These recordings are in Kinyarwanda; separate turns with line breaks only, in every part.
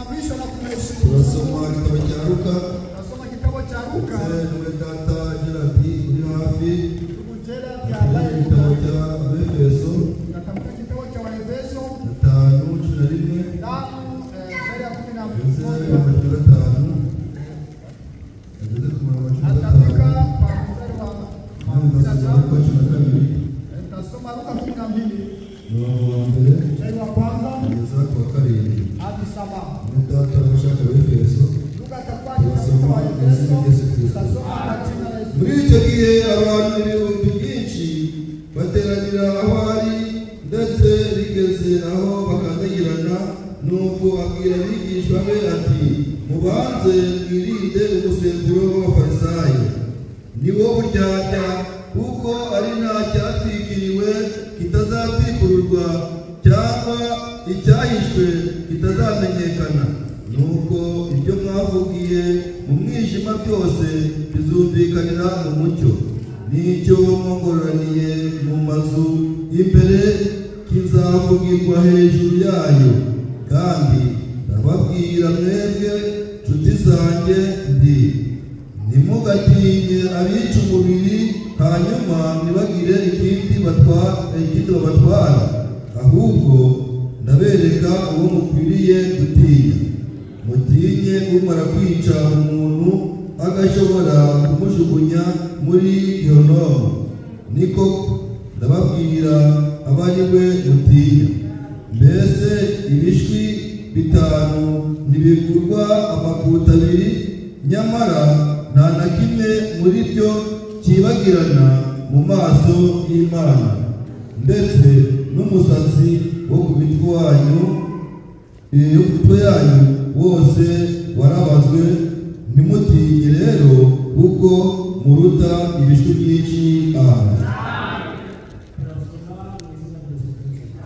Kusimamishwa na kumheshimu.
Turasoma igitabo cya Luka.
Tunasoma kitabu cha Luka.
Ndetse mwene data Gerard uri hafi.
Ndugu Gerard ambaye
Igitabo cya Abefeso.
Tunatamka kitabu cha Waefeso
5:11.
5 mstari wa 11.
Ndetse 15. Ageze ku murongo wa 15.
Atafika kwa mstari wa 15.
12.
Tutasoma Luka 12
Umurongo wa mbere
mstari wa kwanza
kugeza ku wa karindwi.
hadi 7.
Mwene data abashaka Abefeso.
Luka atakuwa kitabu cha Waefeso. Tutasoma kwa jina la Yesu.
Muri icyo gihe abantu ibihumbi byinshi bateranira aho ari, ndetse bigeze aho bakandagirana. Nuko abwira abigishwa be ati: "Mubanze mwirinde umusemburo w'Abafarisayo, ni wo buryarya, kuko ari nta cyatwikiriwe kitazatwikururwa, cyangwa icyahishwe kitazamenyekana. Nuko ibyo mwavugiye mu mwijima byose bizumvikanira mu mucyo, n'icyo mwongororaniye mu mazu imbere kizavugirwa hejuru yayo. Kandi ndababwira mwebwe nshuti zanjye ndi ntimugatinye abica umubiri hanyuma ntibagire ikindi babatwara, ahubwo ndabereka uwo mukwiriye gutinya. Mutinye umara kwica umuntu agashobora kumujugunya muri Gehonomu. Ni koko ndababwira, aba ari we mutinya. Mbese ibishwi bitanu ntibigurwa amakuta abiri? Nyamara nta na kimwe muri byo cyibagirana mu maso y'Imana. Ndetse n'umusatsi wo ku mitwe wanyu, yo ku mitwe yanyu wose warabazwe. Ntimutinye rero, kuko muruta ibishwi byinshi." Amen.
Turasoma mu izina rya Yesu Kristo.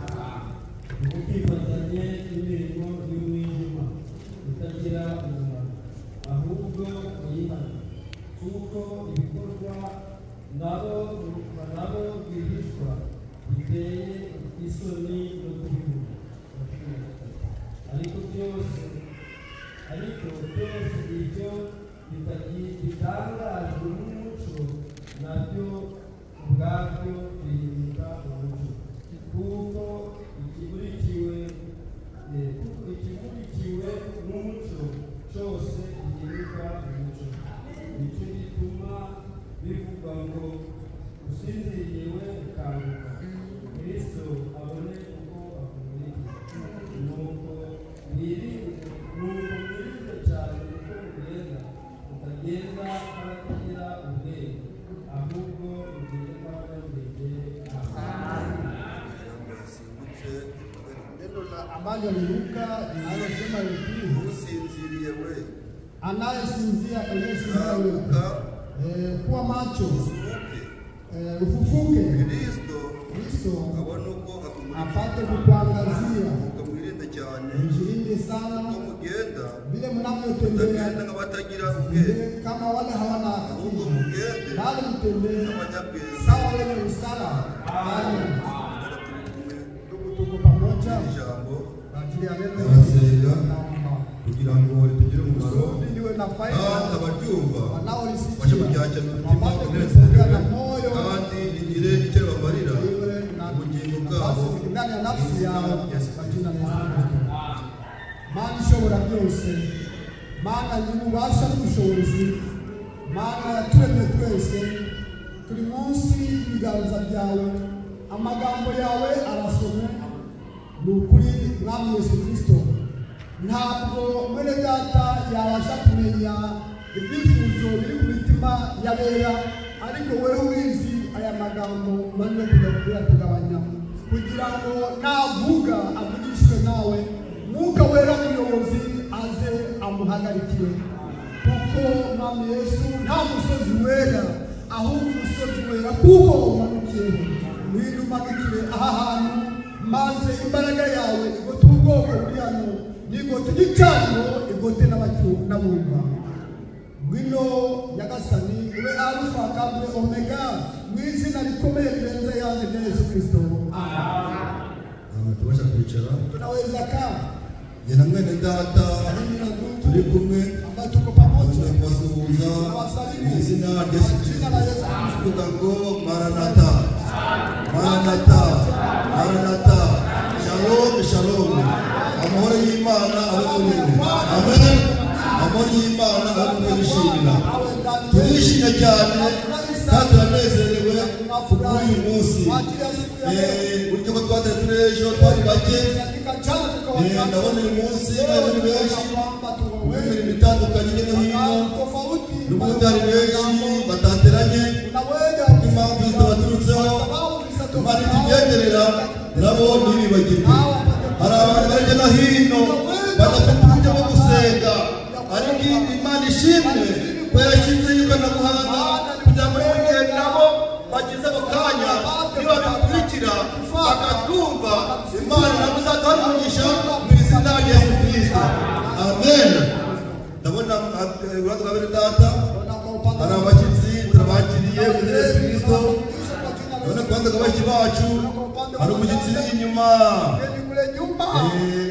Ntimukifatanye n'imirimo y'umwijima itagira umumaro, ahubwo muyihane, kuko ibikorwa nabo rwihishwa biteye isoni no kubivuga. 13. Ariko byose ibyo bitangajwe n'umucyo, nabyo ubwabyo bihinduka umucyo, kuko ikimurikiwe n'umucyo cyose gihinduka umucyo. Nicyo gituma bivugwa ngo: "Usinziriye we, kanguka, Kristo abone uko akumurikira." Nuko mwirinde cyane uko mugenda, mutagenda nk'abatagira ubwenge, ahubwo mugende nk'abanyabwenge. Amen.
Neno la ambalo ni Luka linalosema hivi:
Usinziriye we,
anayesinzia, aliyesinzia wewe,
kanguka,
kuwa macho,
uzuke,
ufufuke,
Kristo
Kristo
abone uko akumurikira.
apate kukuangazia.
Nuko mwirinde cyane
Mjilinde sana
uko mugenda,
vile mnavyotembea,
mutagenda nk'abatagira ubwenge,
mtembee kama wale hawana
ahubwo
akili,
mugende
bali mtembee
nk'abanyabwenge.
sawa wenye busara. Amen.
Data, turi kumwe.
Ndugu, tuko pamoja
Ijambo
kwa ajili ya neno.
Turasenga
Naomba
kugira ngo ritugire umumaro,
kusudi liwe na faida,
kandi abaryumva bashe
wanaolisikia
kuryakira umutima
wapate
unezerewe,
kulipokea na moyo
kandi rigire icyo ribamarira
iwe na
ubugingo bwabo
nafasi ndani ya nafsi
mu izina
yao
rya Yesu
kwa
Kristo.
jina la Yesu Kristo. Mana ishobora byose, Mana nyir'ububasha n'ubushobozi, Mana yaturemye twese, turi munsi y'ibiganza byawe. Amagambo yawe arasomwe. Ni ukuri, Mwami Yesu Kristo, ntabwo mwene data yabasha kumenya ibyifuzo biri ku mitima y'abera, ariko wowe ubizi. Aya magambo manwe kuyatugabanya kugira ngo navuga avugishwe nawe. Mwuka Wera muyobozi aze amuhagarikire, kuko Mwami Yesu, nta musozi wera ahubwo umusozi wera kuko umanukiyeho. Ngwino umanukire aha hantu, maze imbaraga yawe igote ubwoko buri hano, nigote igicaniro, igote n'abumva. Ngwino Nyagasani, ube Alufa kandi ube Omega, mu izina rikomeye rirenze ayandi rya Yesu Kristo, amen.
Aha tubasha kwicara.
Tunaweza kaa.
Njye na mwene data Turi kumwe
ambaye tuko pamoja.
Kubasuhuza mu izina rya Yesu
Jina la
Kristo.
Yesu Kristo.
Tuvuga ngo maranata, maranata, maranata, shalom, shalom. Amahoro y'Imana abe muri mwe. Amen. Amahoro y'Imana abe muri mwe bishimira.
Awe ndani yetu.
Turishimye cyane kandi turanezerewe kubw'uyu munsi.
Kwa ajili ya siku ya leo.
Buryo ko twatari turi ejo twari bake,
Katika jana tuko wachache.
ndabona uyu munsi ari benshi
Kwamba tuko wengi.
imirimo itandukanye hirya no hino,
Tofauti.
n'ubundi hari benshi batateranye
Kuna wengi
impamvu zitabaturutseho.
sababu
Imana itugenderera nabo ntibibagirwe. Hari abantu bari hirya no hino badafite uburyo bwo gusenga, ariko Imana ishimwe ko yashyize ikoranabuhanga kugira ngo mu gihe nabo bagize ako kanya nibabikurikira bakatwumva, Imana nabo izaduha umugisha mu izina rya Yesu Kristo. Amen. Ndabona uruhande rwa bene data hari abashyitsi turabakiriye mu izina rya Yesu Kristo. Ndabona ku ruhande rwa bashiki bacu hari umushyitsi uri inyuma.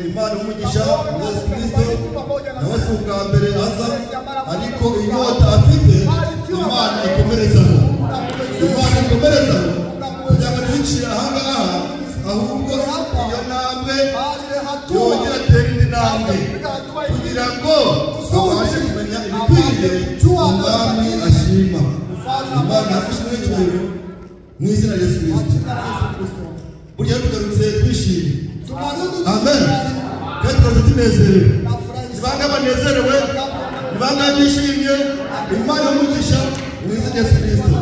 Imana umugisha mu Yesu Kristo. Nawe si ubwa mbere aza, ariko inyota afite Imana ikomerezaho, Imana ikomerezaho kugira ngo ntibicire aha ngaha, ahubwo iyo ntambwe yongere atere indi ntambwe kugira ngo abashe kumenya ibikwiriye umwami ashima. Imana afashe n'icyubahiro mu izina rya Yesu Kristo. Burya tugarutse twishimye. Amen. Kandi tugarutse tunezerewe. Ni bangahe banezerewe? Ni bangahe bishimye? Imana umugisha mu izina rya Yesu Kristo.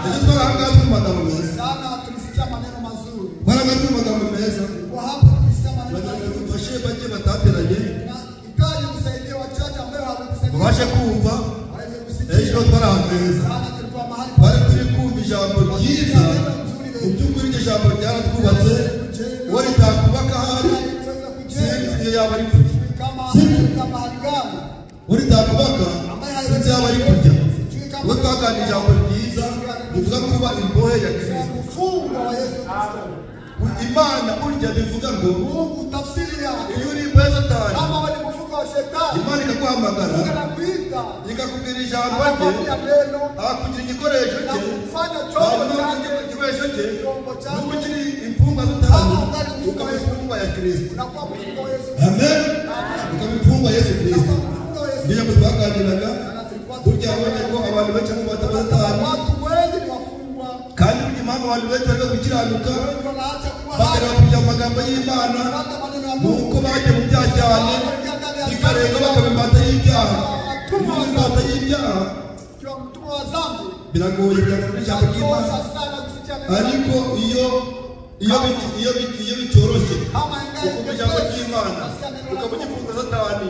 Ejo twari aha ngaha turi mu magambo meza.
Jana tulisikia maneno mazuri.
Twari aha ngaha turi mu magambo meza.
Kwa hapo tulisikia maneno
Bagira ngo
mazuri.
dufashe bake batateranye
Na ikaji msaidie wachache ambao hawakusaidia.
babashe kumva.
Waweze kusikia.
Ejo twari ahantu heza.
Jana tulikuwa mahali
Twari turi kumva ijambo ryiza. Mu by'ukuri iryo jambo ryaratwubatse. Uwo ritakubaka ahari
tuweza kujenga
sinzi iyo yaba ari kujya.
kama
Sibyo?
kama hali gani
Uwo ritakubaka sinzi yaba ari kujya.
sijui kama
Uwo twaganira ijambo ryiza rivuga kuba imbohe ya Kristo.
mfungwa wa Yesu Kristo.
Imana burya bivuga ngo
Mungu tafsiri yake
iyo uri imbohe ya Satani,
kama wewe ni mfungwa wa shetani,
Imana ikaguhamagara
Mungu anakuita
ikakubwira ijambo rye,
anakuambia neno
akakugira igikoresho
na
cye,
kufanya chombo
hanyuma
chake,
igikoresho cye
chombo chake
n'ubwo ukiri imfungwa Satani ukaba imfungwa ya Kristo.
unakuwa mfungwa wa Yesu.
Amen. Ukaba imfungwa ya Yesu Kristo.
Unakuwa mfungwa wa Yesu.
Niyo jambo twaganiraga
Na tulikuwa
burya wabonye ko abantu benshi ari imbata za Satani,
watu wengi ni wafungwa,
kandi burya impamvu abantu benshi barimo gukiranuka
wengi wanaacha kuwa
bakareba
hai,
kujya mu magambo y'Imana
hata maneno ya
ni
Mungu
uko bagiye mu byaha cyane bikarenga bakaba imbata y'ibyaha.
watumwa wa
Imbata
dhambi,
y'ibyaha
ukiwa mtumwa wa dhambi
biragoye kugira ngo ijambo ry'Imana,
inatosha sana kusikia neno la
ariko iyo iyo iyo iyo bitoroshye
kama ingali
ukumva ijambo ry'Imana ukaba ugifunga Satani,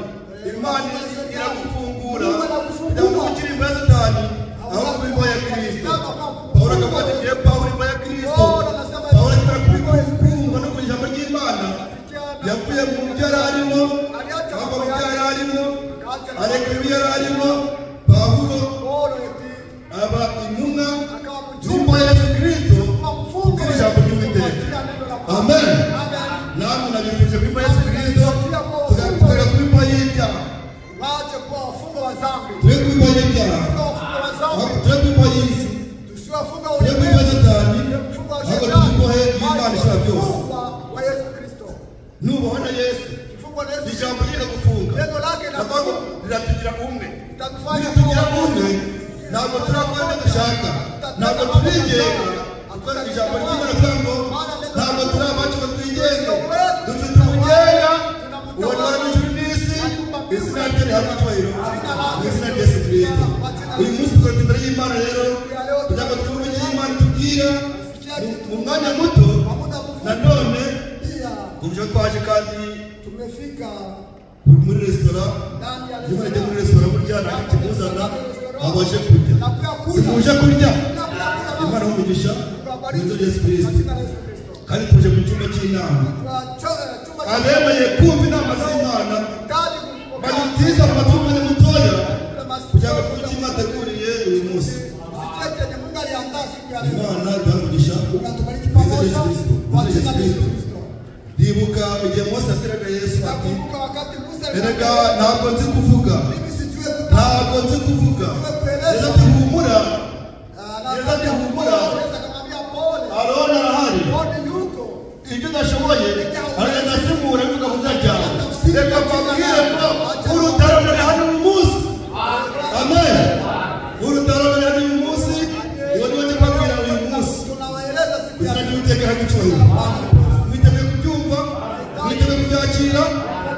Imana iragufungura kugira ngo ukiri imbohe ya Satani aho kuba imbohe ya Kristo. Pawulo akavuga ati ngiye Pawulo imbohe ya Kristo. Pawulo akimara kumva no kumva ijambo ry'Imana yavuye mu byo yari arimo, ava mu byo yari arimo, areka ibyo yari arimo. Pawulo
Paulo eti
aba intumwa
akawa
y'imbohe
mjumbe
ya Yesu Kristo
kama mfungwa
kubw'ijambo ry'Uwiteka.
kwa neno la Bwana.
Amen.
Amen.
Namwe nabifuje kuri Yesu Kristo, tugakorera kuri imbohe y'ibyaha,
Waache kuwa wafungwa wa dhambi,
tube kuri imbohe y'ibyaha,
tusiwe wafungwa wa dhambi,
tube kuri imbohe y'isi,
tusiwe wafungwa wa
tube kuri imbohe
ulimwengu,
ya Satani,
mfungwa wa
ahubwo tube
shetani,
imbohe
bali
y'Imana ishobora byose.
mfungwa wa Yesu Kristo.
Nubona Yesu,
Mfungwa na Yesu,
ijambo rye riragufunga,
neno lake
ndavuga ngo riratugira umwe.
litatufanya
Nitugira umwe, ntabwo turakora ibyo dushaka, ntabwo turigenga. Kuko ijambo ry'Imana rivuga ngo ntabwo turi abacu ngo twigenge, dufite umugenga uwo ni wari ijuru n'isi, izina rye rihabwa icyubahiro mu izina rya Yesu Kristo. Uyu munsi tugarutse imbere y'Imana rero kugira ngo twumve icyo Imana itubwira mu mwanya muto.
kwa muda mfupi.
Nanone
Pia
uburyo twaje kandi
tumefika
muri resitora,
ndani ya
iyo umuntu agiye muri
restaurant
resitora burya nta kimuzana abashe kurya. Simuje kurya, Imana umugisha mu izina rya Yesu Kristo.
katika Yesu Kristo.
Kandi tuje mu cyumba cy'inama,
Chumba
abemeye kumva inama z'Imana
ndani kupokea
badutiza mu matwi umwanya mutoya kugira ngo
masikio
twumve icyo Imana yateguriye uyu munsi.
kusikia chenye Mungu aliandaa siku ya leo.
Imana iduhe umugisha
Unatubariki
mu izina rya
pamoja
Yesu Kristo. Mu
kwa
izina
jina
rya
la
Yesu
Yesu
Kristo.
Kristo.
Ndibuka igihe Mose yabwiraga Yesu ati
Nakumbuka wakati Musa
erega ntabwo nzi kuvuga. nzi kuvuga. Yesu ati humura, Yesu ati humura, Aroni arahari, ibyo udashoboye aragenda asemura abivuga mu izina ryawe. Reka mbabwire ngo urutaro ruri hano uyu munsi. Amen. Urutaro ruri hano uyu munsi, niwo niwo ndi kubabwira uyu munsi. Izina ry'Uwiteka rihabwe icyubahiro. Mwiteguye kubyumva, mwiteguye kubyakira,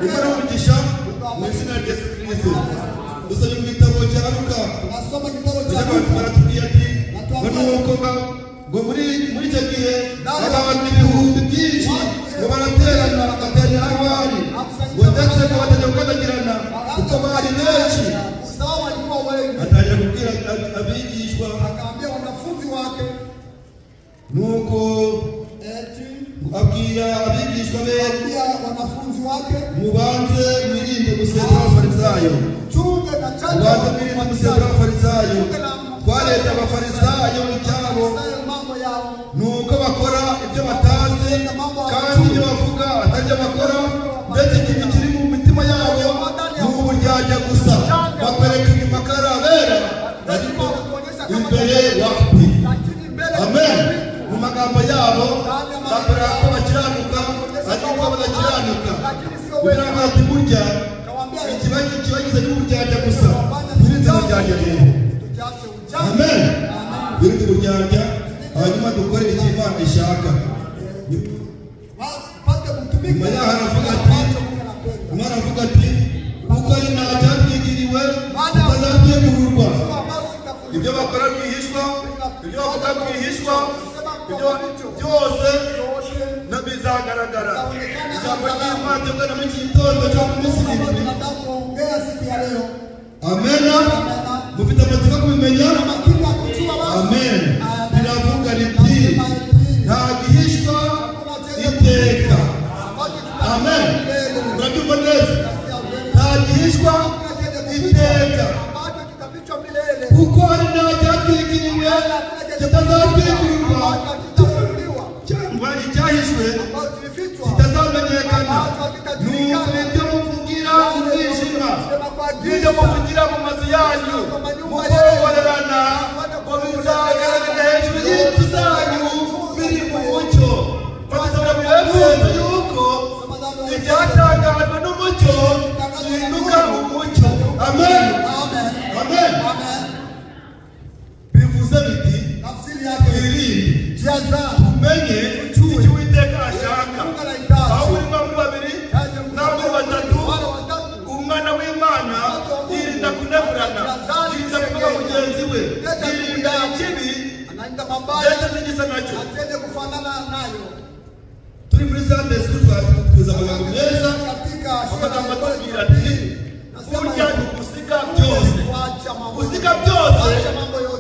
Imana umugisha mu izina rya Yesu Kristo. Dusomye mu gitabo cya Luka. Baratubwiye ati ngo nuko ngo muri icyo gihe abantu ibihumbi byinshi ngo baraterana bagateranira aho bari, ngo ndetse ngo batajya gukandagirana kuko bari benshi. Atangira kubwira abigishwa, nuko abwira abigishwa be, mubanze mwirinde gusembura abafarisayo, mubanze mwirinde gusembura abafarisayo. Twareta abafarisayo icyabo nuko bakora ibyo batazi, kandi ibyo bavuga ataribyo bakora, ndetse ikintu kiri mu mitima yabo ni uburyarya gusa. Bakwereka inyuma ko ari abera, ariko imbere wapi. Amen. Mu magambo yabo bakora ko bakiranuka, ariko badakiranuka. Kubera ati burya ikibagize ni uburyarya gusa. Twirinde uburyarya rero. Amen. Twirinde uburyarya, hanyuma dukore icyo Imana ishaka. Nyuma yaho aravuga ati, Imana aravuga ati kuko ari nta cyatwigiriwe kitazatwegurwa. Ibyo bakora rwihishwa, ibyo bavuga rwihishwa, ibyo byose bizagaragara. Ijambo ry'Imana tuvugana muri iki gitondo cyo ku minsi irindwi. Amen. Mufite amatsiko kubimenya? Amen. Riravuga riti nta gihishwa iteka. Amen. Murabyumva neza? Nta gihishwa iteka, kuko hari nta cyatwikiriwe kitazatwikurirwa, cyangwa icyahishwe kitazamenyekana. Nuko ibyo muvugira mu mwijima n'ibyo muvugira mu mazu yanyu mukongorerana, ngo bizagaragara hejuru y'inzu zanyu biri mu mucyo. Badusabira mu Efeso yuko ibyatangajwe n'umucyo bihinduka umucyo. Amen. Amen. Bivuze biti twirinde, tumenye icyo Uwiteka ashaka. Aho uri muri babiri na muri batatu, umwana w'Imana yirinda kunegurana, yirinda kuvuga mugenzi we, yirinda ikibi ndetse n'igisa nacyo. Turi muri Sunday school twakuza amagambo meza, amagambo atubwira ati burya ni ugusika byose. Gusika byose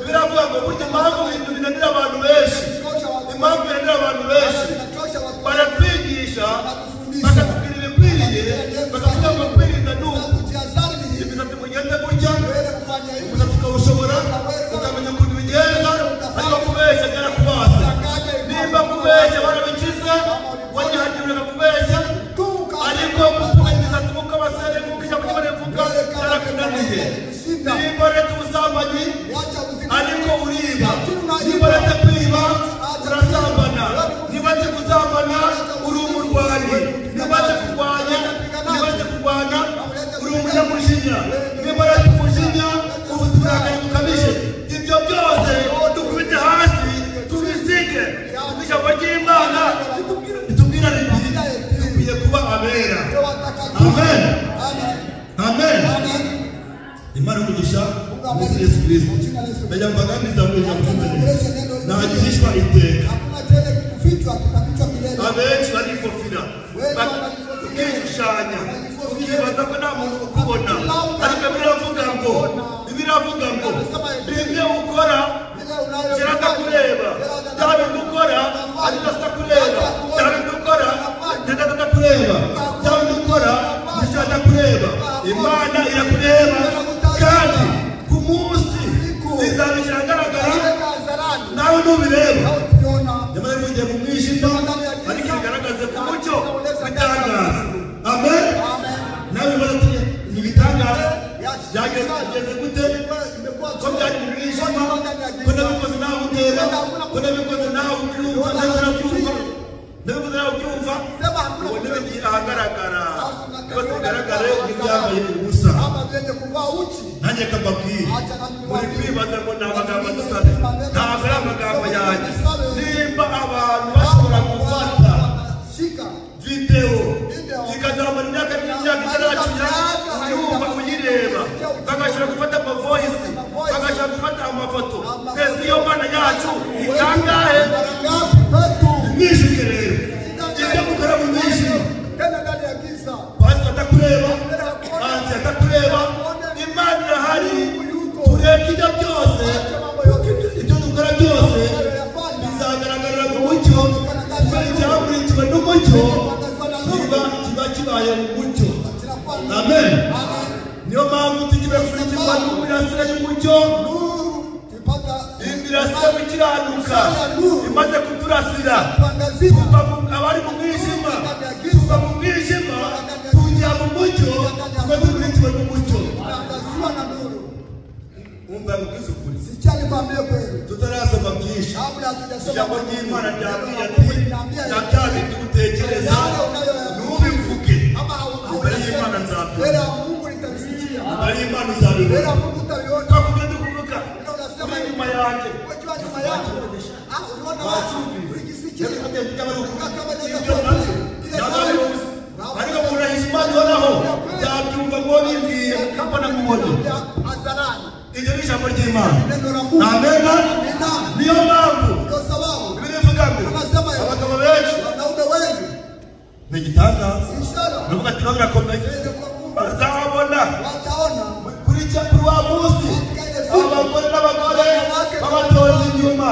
biravuga ngo burya impamvu ibintu binanira abantu benshi, impamvu binanira abantu benshi, baratwigisha bakatubwira ibikwiriye, bakavuga ngo kwirinda ni uku, imisatsi mugenze gutya, umusatsi ukawushobora, ukamenya ukuntu bigenza, ariko kubeshya byarakubase. Nimba kubeshya barabikiza, wagihangira kubeshya, ariko kuvuga imisatsi nk'uko abasore nk'uko ijambo ry'Imana rivuga byarakunaniye. Nimba uretse ubusambanyi ariko uriba, nimba uretse kwiba urasambana, niba uretse gusambana uri umurwanyi, niba uretse kurwanya, niba uretse kurwana uri umunyamujinya, niba uretse umujinya ufite uburakari bukabije. Ibyo byose dukubite hasi tubisige, ijambo ry'Imana ritubwira riti dukwiye kuba abera. Amen. Amen. Imana umugisha muri Yesu Kristo. Ndajya mbaganiriza mu ijambo ry'Imana. Nta gihishwa iteka. Abenshi barifofira, ukishushanya, ukibaza ko nta muntu ukubona, ariko biravuga ngo, biravuga ngo bimwe ukora kiratakureba, bya bindi ukora ariko sitakureba, bya bindi ukora kureba, bya bindi ukora nticyatakureba. Imana irakureba, kandi ku munsi izabishyira ahagaragara nawe ntubireba. Nyamara ivugiye mu mwijima, ariko ibigaragaze ku mucyo bitangaza. Amen. Nawe bibaza ati ni ibitangaza byagenze gute? byari mu mwijima, ko nabikoze nawe utera, ko nabikoze nawe ubyumva, nabikoze nawe ubyumva, ubu ntibigiye ahagaragara, byose bigaragare nk'ibyambaye ubusa. Nanjye kababwira, muri kwibaza ngo ni amagambo adusabe, ntabwo ari amagambo yanjye. Nimba abantu bashobora gufata videwo ikazamara imyaka n'imyaka itaracira, uyumva uyireba, bagashobora gufata amavoyisi, bagashobora gufata amafoto, mbese iyo Mana yacu ikangahe? Mwishuke rero, ibyo mukora mu mwijima, pastor atakureba, hanze atakureba, Imana irahari, tureke ibyo byose, ibyo dukora byose bizagaragarira mu mucyo, kuko icyamurikiwe n'umucyo kiba kibaye mu mucyo. Amen. Niyo mpamvu tugiye kurikirwa n'imirasire y'umucyo, imirasire gukiranuka imaze kuturasira, tuva abari mu mwijima, tuva mu mwijima tujya mu mucyo, tuba dukurikiwe n'umucyo. Umva mubwize ukuri, tutarasoma byinshi, ijambo ry'Imana ryabwiye ati na bya bindi utekereza ntubivuge imbere y'Imana nzabibona, imbere y'Imana uzabibona. Twakugenda kuvuga uri inyuma yanjye, ariko murahisha Imana ihoraho, byabyumva ngo bimbwiye mbona mubona. Iryo ni ijambo ry'Imana. Amen. Niyo mpamvu Bibiliya ivuga ngo abagabo benshi ni igitangaza, baravuga ati birakomeye, bazabona kuri wa munsi abagore n'abagore babatonze inyuma,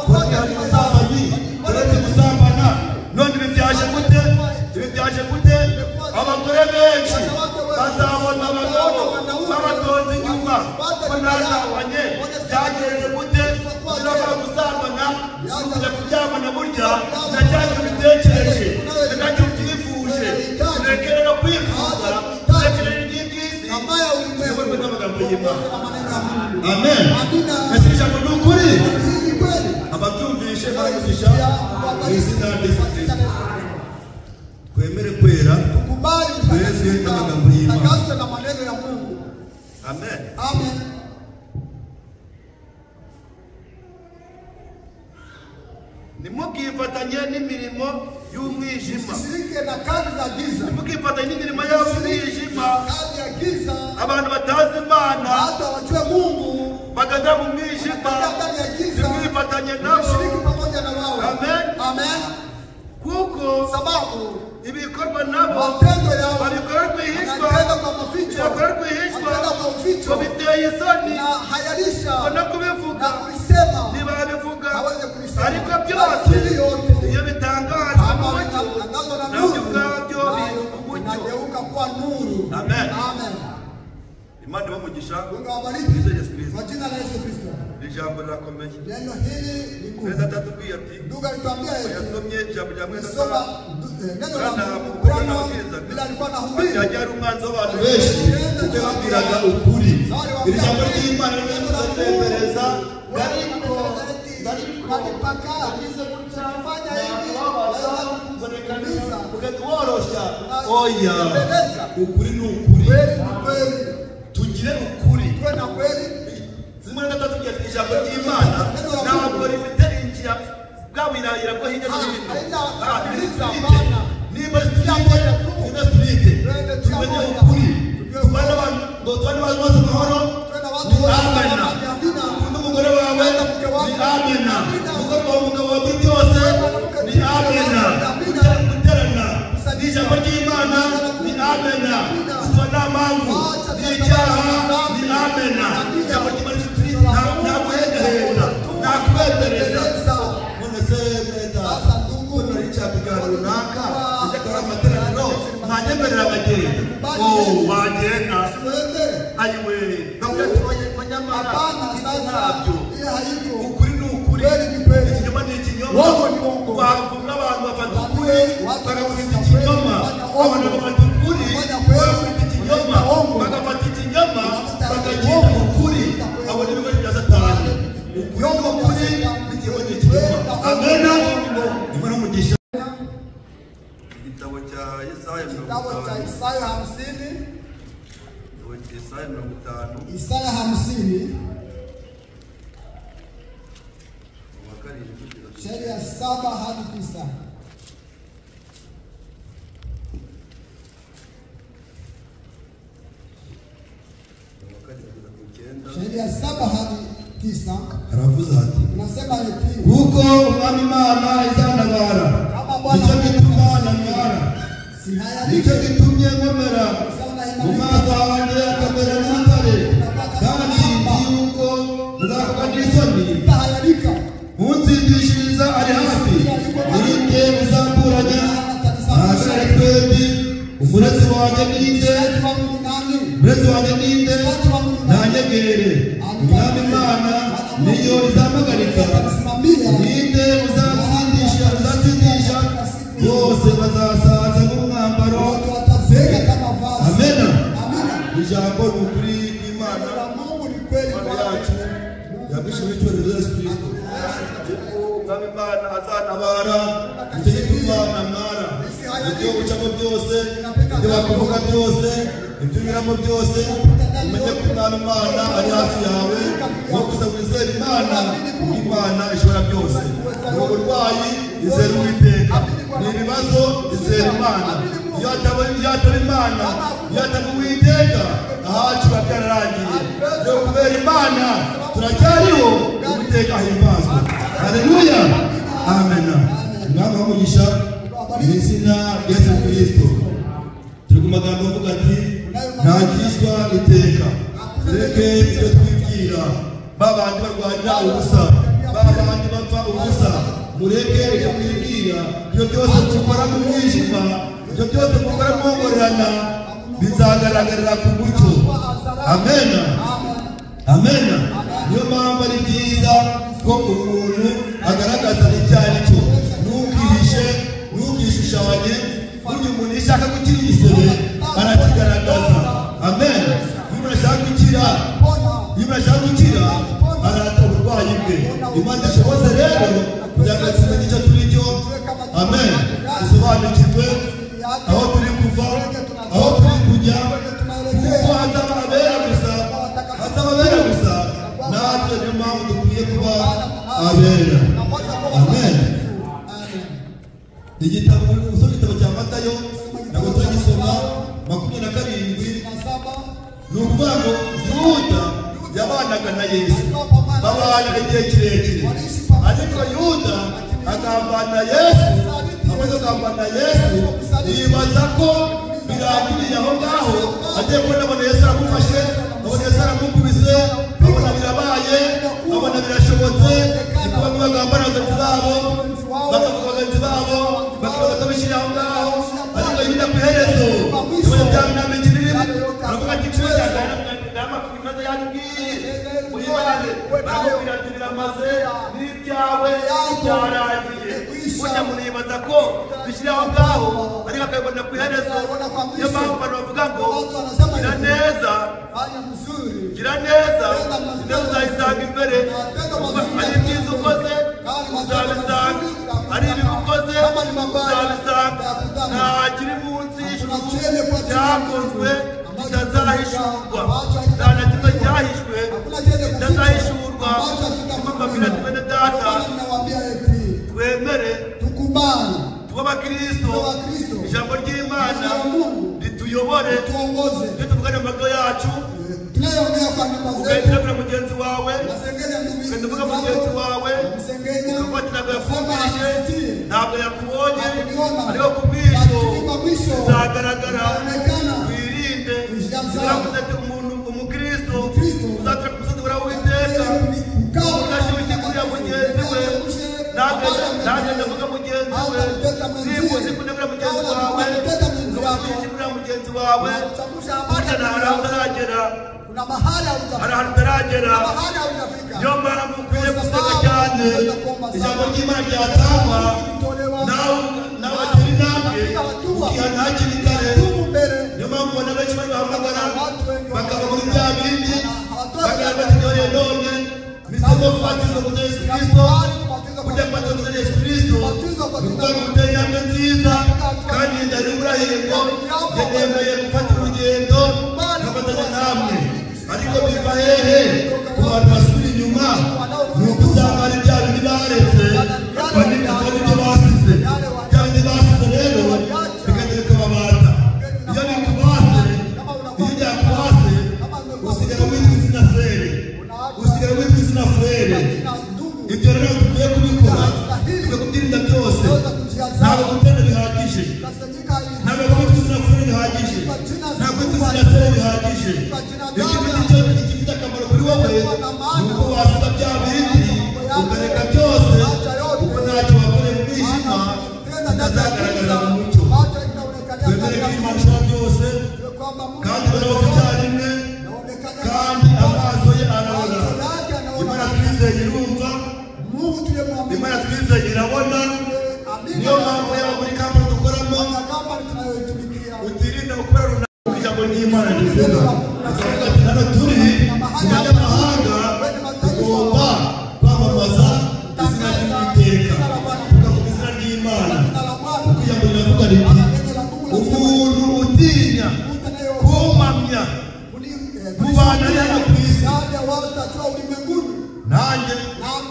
ubusambanyi uretse gusambana. None ibi byaje gute? Ibi byaje gute? Abagore benshi bazabona abagabo babatonze inyuma ko ntasambanye. Byagenze gute? Birabura gusambana, kujya kuryamana burya na cya ubitekereje, na cya ubyifuje, tureke rero kwifuza, tureke rero iby'isi, tuyoborwe n'amagambo y'Imana. Amen. Ese ijambo ni ukuri? Ababyumvishe baramugisha mu izina rya Yesu Kristo. Twemere kwera, tweze n'amagambo y'Imana. Amen.
Amen.
Ntimukifatanye n'imirimo y'umwijima,
Usishirike na kazi za giza,
ntimukifatanye n'imirimo y'umwijima.
Kazi ya giza,
abantu batazi Imana
hata wajue Mungu
bagenda mu mwijima,
ndani ya giza,
ntimwifatanye nabo.
Usishiriki pamoja na wao.
Amen.
Amen.
Kuko
sababu
ibikorwa nabo
matendo yao
babikora rwihishwa,
wanatenda kwa maficho,
babikora rwihishwa,
wanatenda kwa uficho,
ngo biteye isoni
na hayarisha
no kubivuga,
na kulisema,
ntibabivuga,
hawezi kulisema.
ariko byose
Lakini yote
iyo bitangajwe
kama
n'umucyo,
vinatangazwa na
nabyo
nuru,
ubwabyo
nayo
bihinduka umucyo.
inageuka kuwa nuru.
Amen.
Amen.
Imana ibahe
Mungu awabariki
Yesu Yesu Kristo.
kwa jina la Yesu Kristo.
Ijambo rirakomeye.
Neno hili ni
Mwene
nguvu.
Data atubwiye ati
Ndugu alituambia hivi,
yasomye ijambo rya mwene
soma
Data
neno la
Branham,
Mungu.
ubwo
Branham
nababwirizaga
vile alikuwa anahubiri,
ati hajya hari umwanzi w'abantu benshi kuko yababwiraga ukuri. Iri jambo ry'Imana riradutembereza
ariko alipaka fanya hivi,
ugahita woroshya. Oya, ukuri ni ukuri,
kweli ni kweli,
tugire ukuri.
tuwe na kweli.
Zimwe na gatatu tugira ati ijambo ry'Imana ntabwo rifite inzira bwa wirahira bwo hirya no hino. Niba turite tumenye ukuri, tubane abantu ngo tubane abantu bose amahoro, ni amena. Ukunda umugore wawe ni amena, umugore wawe umugabo wawe muri byose ni amena. Guterana ni ijambo ry'Imana ni amena, gusa nta mpamvu ni icyaha ni amena. Ijambo ry'Imana nta guhendahenda, nta kubendereza. None se mwenda ko nari icyapiganiro runaka ijya kuba amateraniro ntanyemerera abagenda. Oh, wagenda ayiwe nyamara ntabyo. Ukuri ni ukuri, ikinyoma ni ikinyoma. Wavumwa abantu bafata ukuri bagakubita ikinyoma, abantu bagafata ukuri bagakubita ikinyoma, bagafata ikinyoma bakacyita ukuri. Abo ni ibigo bya Yesaya 50
Isaya 50
wa 7 kugeza ku
shairi ya 7 hadi 9.
Wa 7 kugeza ku 9.
Shairi ya 7 hadi 9
Haravuze hati
unasema hivi:
kuko Umwami Imana izantabara,
kama Bwana
nicyo gituma ntamwara, nicyo
sihayarike
gitumye nkomera, mu maso hanjye akamera nk'urutare, kandi nzi yuko nzakorwa n'isoni.
Sitahayarika.
Untsindishiriza ari hafi, ninde uzamburanya? Ntahagarare twembi. Umurezi wanjye ninde?
Msaji wangu ni nani?
Umurezi wanjye ninde?
Msaji wangu ni nani?
Ntanyegere. Umwami Imana niyo izampagarika.
Atanisimamia.
Ninde uzatsindisha? Uzatsindisha bose bazasaza nk'umwambaro.
Wote watazeeka kama vazi.
Amena.
Amina.
Ijambo ni ukuri kw'Imana.
Neno la Mungu ni kweli
Imana
kwake.
yacu yabishije icyubahiro Yesu Kristo. Kuko Umwami Imana azantabara, nicyo gituma ntamwara. Ibyo ucamo byose, ibyo bakuvuga byose, ibyo unyuramo byose, umenye ko Umwami Imana ari hafi yawe, no gusa wizere Imana, kuko Imana ishobora byose. Ni uburwayi, izere Uwiteka. Ni ibibazo, izere Imana. Iyo ataba Imana, iyo ataba Uwiteka, ahacu biba byararangiye. Yo kubera Imana turacyariho, Uwiteka ahimbazwe. Haleluya, amen. Umwami w'umugisha mu izina rya Yesu Kristo. Turi ku magambo avuga ati ntagishwa iteka. Tureke ibyo twibwira, ba bandi barwanira ubusa, ba bandi bapfa ubusa. Mureke ibyo mwibwira, ibyo byose mukora mu mwijima, ibyo byose mukora mwongorerana, bizagaragarira ku mucyo. Amen. Amen. Niyo mpamvu ari byiza ko umuntu agaragaza icyo ari cyo. Ntukihishe, ntukishushanye. Burya umuntu iyo ashaka gukira igisebe arakigaragaza. Amen. Iyo umuntu ashaka gukira, iyo umuntu ashaka gukira arata uburwayi bwe. Imana ishoboze rero kugira ngo tumenye icyo turi cyo. Amen. Dusobanukirwe aho turi kuva, aho turi kujya, kuko hazaba abera gusa, hazaba abera gusa. Natwe niyo mpamvu dukwiye kuba abera. Amen. Igitabo, usoma igitabo cya Matayo, ntabwo turagisoma, 27, ni ukuvuga ngo Yuda yabanaga na Yesu, babana igihe kirekire, ariko Yuda agambana Yesu, amaze kugambana Yesu yibaza ko birangiriye aho ngaho, agiye kubona abona Yesu aramufashe, abona Yesu aramukubise, abona birabaye, abona birashobotse. Niko bamwe bagambana bagenzi babo, bakavuga bagenzi babo, bakibaza ko bishyira aho ngaho, ariko Yuda ku iherezo yabonye bya bintu birimo, aravuga ati ibibazo yabibwiye uyibaze, baramubwira ati biramaze, n'ibyawe byarangiye. Burya umuntu yibaza ko bishyira aho ngaho, ariko akabibona ku iherezo. Niyo mpamvu abantu bavuga ngo gira neza, gira neza, intebe uzayisanga imbere. Ari ibyiza ukoze uzabisanga, ari ibibi ukoze uzabisanga. Nta kiri munsi y'ijuru cyakozwe kitazahishurwa, nta na kimwe cyahishwe kitazahishurwa. Mbabwira ati bene data, twemere tuba abakristo, ijambo ry'Imana rituyobore, iyo tuvugana mu mago yacu, ugahita uvuga mugenzi wawe, ugahita uvuga mugenzi wawe, ukavuga ati ntabwo yakumvise, ntabwo yakubonye, ariko ku bwisho bizagaragara. Wirinde. Biravuze ati umuntu umukristo uzatura ku musozi w'Uwiteka, udashyushye kuriya mugenzi we, ntagende avuga mugenzi we, niba uzi kunegura mugenzi wawe, ukaba kuriya mugenzi wawe, burya nta hantu utaragera, hari ahantu utaragera. Niyo mpamvu ukwiye gusenga cyane, ijambo ry'Imana ryatangwa, nawe atera intambwe ukihana hakiri kare. Niyo mpamvu ubona benshi bari bahamagara bakava muri bya bindi, bakagira bati dore none misemo kubatizwa muri Yesu Kristo. Kujya kubatizwa muri Yesu Kristo ni ukuvuga ngo uteye intambwe nziza, kandi ndari urahirwa, nemeye gufata urugendo nkafatanya namwe. izina frere. Ibyo rero dukwiye kubikora, dukwiye kubyirinda byose. Ntabwo gutenda bihagije, ntabwo kwitwa izina frere bihagije, ntabwo kwitwa izina sere bihagije. Igifite akamaro kuri wowe ni uko wasiga bya bindi ukareka byose, kuko ntacyo wakoreye mu mwijima kitazagaragara mu mucyo. Twemere ko Imana ishobora byose kandi ibonaho icyarimwe, kandi amaso ye arabona. Imana twizeye irumva, Imana twizeye irabona. Niyo mpamvu yaba muri kampani dukoramo utirinda gukora runaka ijambo ry'Imana rivuga. Hano turi mu banyamahanga, tugomba kwamamaza izina ry'Uwiteka, tukavuga izina ry'Imana, kuko ijambo riravuga riti umuntu utinya kumamya kubana hano ku isi, nanjye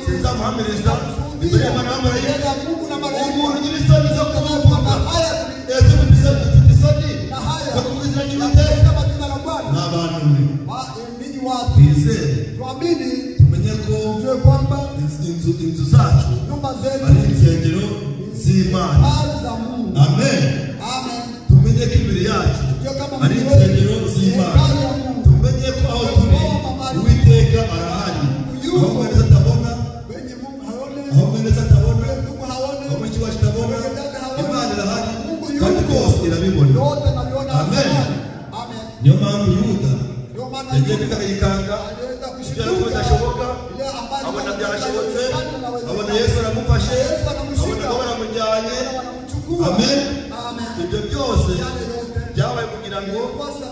sinzamuhamiriza imbere y'Imana n'abamarayika. Umuntu ugira isoni zo kuvuga, ese ufite isoni zo kuvuga izina ry'Uwiteka? Ni abantu mwe twizere, tumenye ko inzu zacu ari insengero z'Imana. Amen. Tumenye ko imbere yacu ari insengero z'Imana. Tumenye ko aho turi Uwiteka arahari. Aho mwene atabona, aho mwene atabona, aho mushiki wacu atabona, Imana irahari kandi rwose irabibona. Amen. Niyo mpamvu Yuda yagiye kwikanga ibyo ariko bidashoboka, abona byashobotse, abona Yesu aramufashe, abona ko baramujyanye. Amen. Ibyo byose byabaye kugira ngo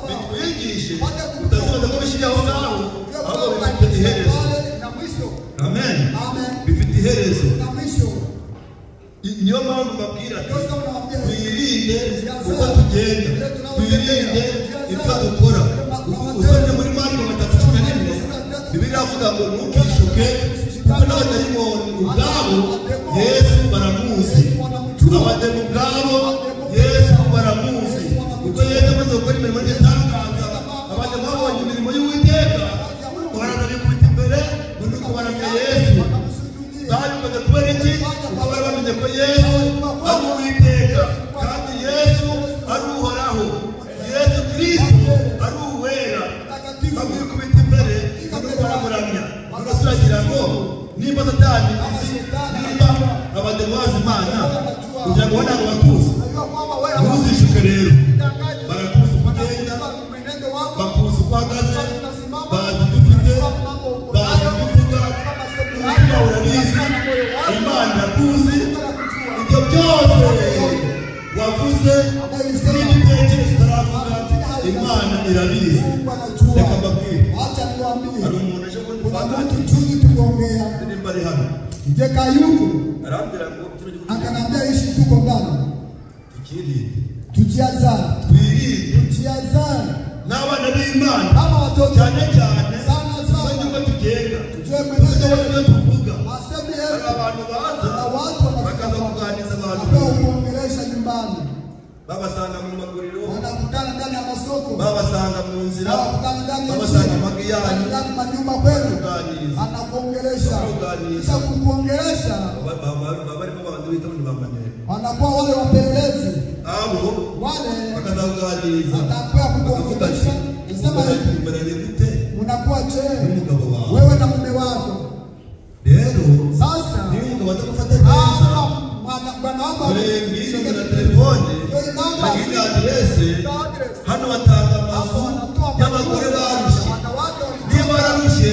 bitwigishe utazibaza ko bishyiriye aho ngaho, ahubwo bifite iherezo. Amen. Bifite iherezo. Niyo mpamvu mbabwira ati twirinde uko tugenda, twirinde ibyo dukora. Usomye muri Mariko 3:11, Bibiliya iravuga ngo ntukishuke, kuko n'abadayimoni ubwabo Yesu baramuzi. Abadayimoni ubwabo Yesu baramuzi. Ubwo Yesu amaze gukora imirimo y'igitangaza, abadayimoni babonye imirimo y'Uwiteka, baraza bikubita imbere ngo nuko baramya Yesu. Babikoze kubera iki? Kuko bari bamenye ko Yesu ari Uwiteka, kandi Yesu ari Uhoraho, Yesu Kristo ari Uwera. Bamwikubita imbere ngo nuko baramuramya. Urasuragira ngo nimba Satani izi, nimba abadayimoni bazi Imana, kugira ngo ntabwo bakuzi. Ntuzishuke rero, barakuzi uko ugenda, bakuzi uko uhagaze, bazi ibyo ufite, bazi ibyo uvuga, umutima urabizi, Imana irakuzi. Ibyo byose wavuze n'ibitekerezo utaravuga, Imana irabizi. Reka mbabwire, hari umuntu ejo bundi twaganiriye, nimba ari hano, arambwira ngo kino gihugu
akanambia ishi tuko ndani,
tukirinde,
tujiazane,
twirinde,
tujiazane
n'abana b'Imana
kama watoto
cyane cyane
sana sana,
tumenye uko tugenda,
tujue
tumenye
mwenendo
ibyo tuvuga.
masemi
Hari
yetu
abantu baza
na watu
bakaza
wanafika
kuganiriza abantu,
ambao kuongelesha nyumbani,
babasanga mu maguriro,
wanakutana ndani ya masoko,
babasanga mu nzira,
wanakutana ndani ya
babasanga
njia,
mu mago yanyu,
ndani manyumba kwenu,
kuganiriza
anakuongelesha.
Kuganiriza.
Kisha kukuongelesha,
baba barimo abantu bita ngo ni ba maneko,
wanakuwa wale wapelelezi
abo
wale
bakaza kuganiriza,
watakuwa
bakavuga ati
kukuongelesha. Nisema hivi,
umeranye gute
unakuwa che
n'umugabo wawe?
wewe na mume wako.
Rero
Sasa
niba umugabo atagufata neza,
kama bwana wako
dore ngiyi na telefone na aderese, hano batanga amazu y'abagore barushye. Niba wararushye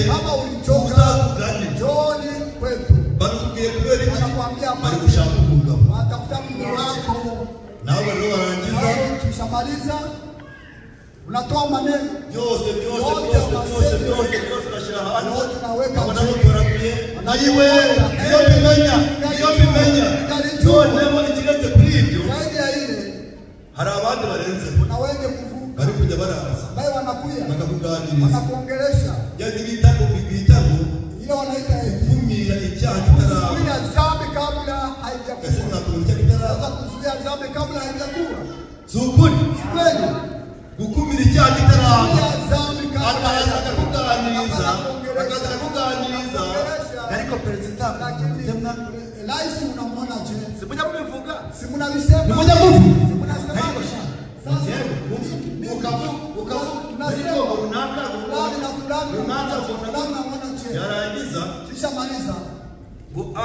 uzatugane.
Njoni kwetu,
Bakubwiye kubera iki?
wanakuambia
Bari gushaka umugabo.
watafuta mume wako.
Nawe rero warangiza
Wewe ukishamaliza unatoa maneno
byose byose byose byose byose byose ugashyira hanze,
yote unaweka
ukabona
chini.
mutoraguye. Ayiwe, iyo mbimenya, iyo mbimenya. Noneho ikiretse kuri ibyo,
Zaidi ya ile
hari abandi barenze
kuna wenye kuvuka
bari kujya baraza
ambaye wanakuya
bakakuganiriza,
wanakuongelesha,
yani bita ngo bita ngo
ile wanaita hivi
gukumira icyaha kitaraba.
kuzuia dhambi kabla
Ese
haijakuwa.
mwakumva icyaha kitaraba?
Sasa kuzuia dhambi kabla haijakuwa,
Si ukuri
si kweli?
gukumira icyaha kitaraba,
Kuzuia dhambi kabla
akaza
haijakuwa,
akakuganiriza, akaza akakuganiriza, Lakini
Rais unamwona je?
Si mujya mubivuga?
Si mnalisema?
Ni mujya muvuga?
Si mnasema? Sasa
ukavuga tunasema runaka
fulani na fulani
runaka
fulani unamwona je?
Yarangiza
kisha maliza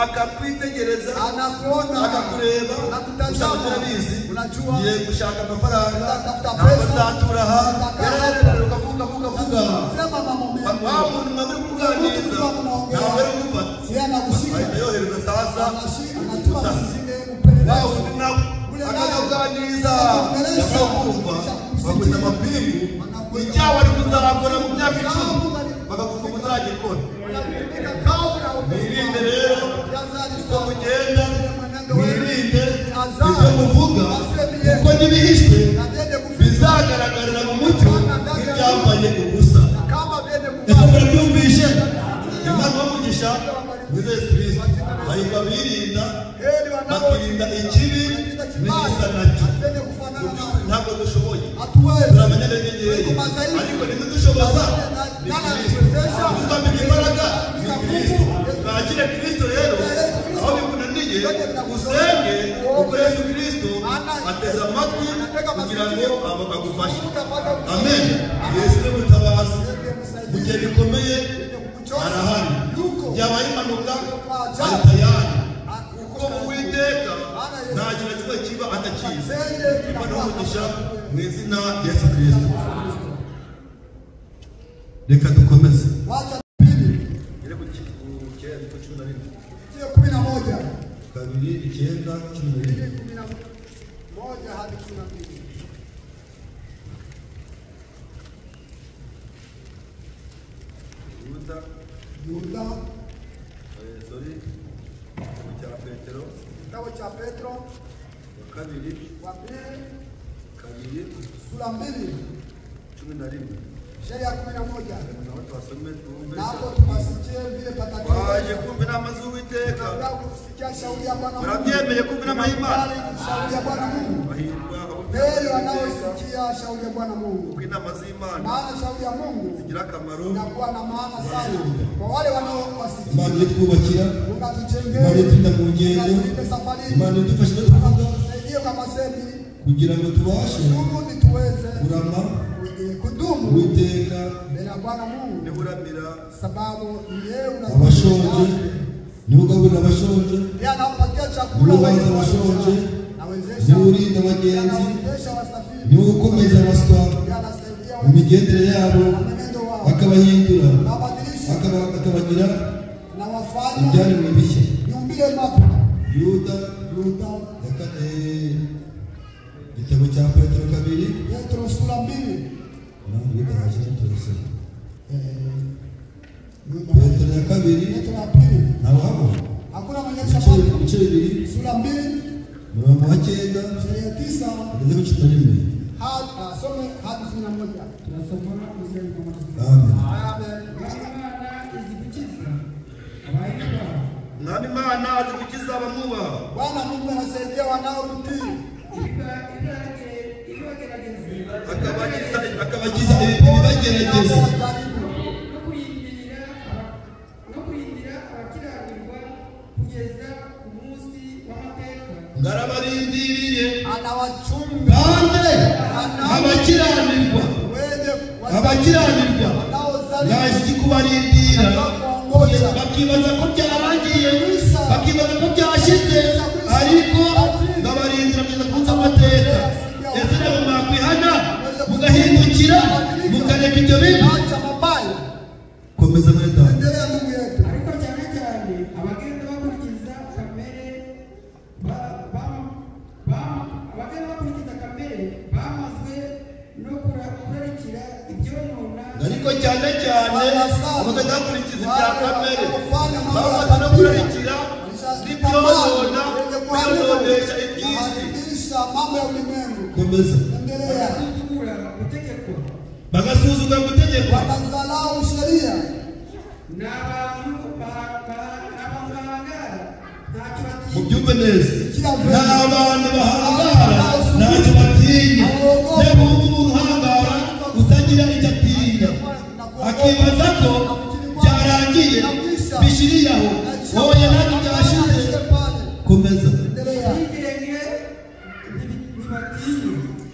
akakwitegereza,
anakuona,
akakureba,
anakutazama, unajua
ngiye gushaka amafaranga,
Unatafuta
ntabwo
pesa,
nzatura aha,
Unataka
ukavuga ukavuga ukavuga.
Sema mambo mengi.
Wa muntu mwari kuganiriza ntabwo ari gufata,
Si anakushika,
ahita yohereza sasa
anatuma
umutasi.
mwingine
Wa
mpelelezi.
wundi nawe akakuganiriza, yamara kumva bakwita amapingu, icyaha wari kuzakora mu myaka 10 bakagufunga utazagikora.
Wanakutumika kabla
Mwirinde rero uko mugenda, mwirinde
Azari.
ibyo muvuga, kuko n'ibihishwe
Na vyende kuficha
bizagaragarira mu mucyo nk'ibyambaye ubusa.
kama vyende
Ese
kuvaa.
murabyumvishe? Imana ibamugisha muri Yesu Kristo bahita birinda,
Heri
bakirinda ikibi
wanaojilinda
n'igisa nacyo.
Atende kufanana
Mu by'ukuri
nawe.
ntabwo dushoboye,
Hatuwezi.
turi abanyantege nkeya, ariko ntidushoboza ni Kristo. Utwambika imbaraga ni Kristo. Twakire Kristo rero aho bikunaniye, usenge kuko Yesu Kristo ateze amatwi kugira ngo agufashe. Amen. Yesu ni mutabazi mu gihe bikomeye, arahari. Byabaye impanuka ari tayari, kuko Uwiteka nta kintu na kimwe kiba atakizi. Imana umugisha mu izina rya Yesu Kristo. Reka dukomeze.
Wacha pili.
Ngere ku 11.
Sio 11.
2 9 11.
11 hadi 12.
Yuda,
Yuda,
sorry, igitabo cya Petero
kitabu cha Petro
wa kabiri,
wa pili
2
sura 2
11.
sheria 11.
Naho twasome twumve.
Na hapo tunasikia vile
Twaje
patakatifu.
kumva inama z'Uwiteka,
Tunataka kusikia shauri ya Bwana Mungu.
murabyemeye kumva inama y'Imana.
Tunakubali shauri ya Bwana Mungu.
Hahirwa abumva
Heri
Uwiteka,
wanaosikia shauri ya Bwana Mungu.
kuko inama z'Imana
Maana shauri ya Mungu
zigira akamaro.
inakuwa na maana sana kwa wale wanaowasikia.
Imana itwubakira, Imana
Unatujengea,
iturinda mu ngendo,
unatulinda safarini,
Imana idufasha ibyo tuvuga
unatusaidie kwa masemi
kugira ngo tubashe
kusudi tuweze
kurama
kudumu
Uwiteka
mbele ya Bwana Mungu, sababu ni yeye
abashonje, niwe ugaburira abashonje,
Yeye anawapatia chakula
niwe uhaza
wenye
abashonje,
anawezesha,
niwe urinda abagenzi,
anawezesha wasafiri,
niwe ukomeza abaswa
yeye anasaidia
mu migendere yabo,
na mwenendo wao,
akabahindura,
anawabadilisha
akabagira
na wafanya
ibyaremwe bishya.
niumbile mapya.
Yuda
Yuda
igitabo cya Petero 2
Petro sura 2
Yuda haje turasoma.
Yuda
Petero ya 2
Petro ya pili
ntawe habo
hakuna mwenye shamba
ibice 2
sura 2
umurongo wa 9
sheria 9
kugeza ku 11.
hadi asome hadi 11.
Tunasoma mstari wa kwanza.
Amen.
Amen.
Imana izi gukiza abayubaha,
Mwami Imana azi gukiza abamwubaha,
Bwana Mungu anasaidia wanaomtii,
ibibagerageza,
akabakiza ibibagerageza,
wanaojaribu,
no kurindira abakiranirwa kugeza ku munsi w'amateka.
ngarabarindiriye
anawachunga
bande abakiranirwa,
wenye
abakiranirwa
wanaozaliwa
naje kubarindira, bakibaza ko byarangiye, bakibaza ko byashize, ariko ndabarindira kugeza ku munsi w'amateka. Ese ntabwo mwakwihana mugahindukira mukareka ibyo bibi?
acha mabaya.
Komeza muri data.
Endelea ndugu yetu.
Ariko cyane cyane abagenda bakurikiza kamere abagenda bakurikiza kamere bamazwe no kurarikira ibyonona,
Ariko cyane cyane abagenda bakurikiza ibya kamere bamaze no kurarikira n'ibyonona, kwiyononesha iby'isi.
Kuharibisha mambo ya ulimwengu.
Komeza.
Endelea.
bagasuzugura gutegekwa.
Bagasuzugura gutegekwa,
Wanadharau sheria,
Ni abantu bahangara ntacyo batinya,
mubyumve neza. Ni abantu bahangara ntacyo batinya. Niba wumva umuntu uhangara utagira icyo atinya, akibaza ko byarangiye, Bishiriye aho. Oya ntabwo byashize. Komeza.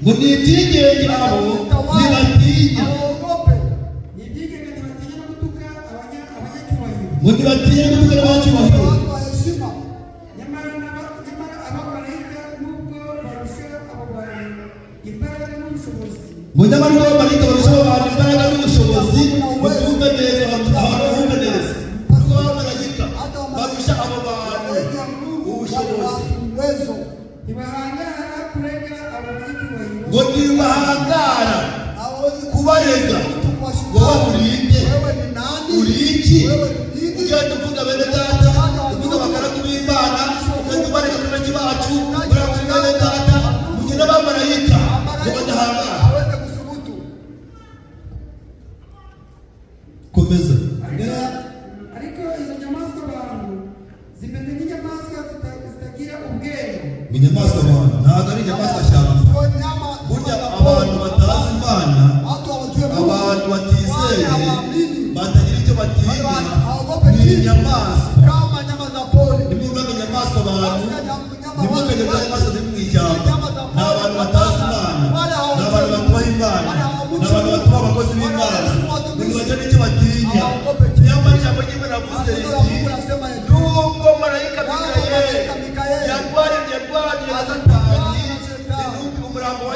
Ngo ni ibyigenge abo ntibatinya. Ngo ntibatinya gutuka abanyacyubahiro. Ngo nyamara ubwo abamarayika barusha abantu imbaraga n'ubushobozi, mubyumve neza, abantu bumve neza. Ubwo abamarayika barusha abo bantu ubushobozi. Ngo ntibahangara kubarega wowe urinde uri iki? Ugenda uvuga bene data, uvuga abagaragu b'Imana, ugenda ubarega kuri bake bacu, baravuga bene data, mugenda abamarayika ngo badahangara. Komeza.
Ariko izo nyamaswa abantu zimeze nk'inyamaswa zitagira ubwenge.
Inyamaswa abantu ntabwo ari inyamaswa shyamba. Burya abantu batazi Imana, abantu batizeye, batagira icyo batinya, ni inyamaswa. Nimwumva inyamaswa abantu, ntimukajye bwa nyamaswa ziri mu ishyamba. Ni abantu batazi Imana, ni abantu batubaha Imana, ni abantu batubaha abakozi b'Imana, ntibagira n'icyo batinya. Nyamara ijambo ry'Imana rivuze riti, nubwo marayika Mikayeli yarwaniye na Satani, umurambo wa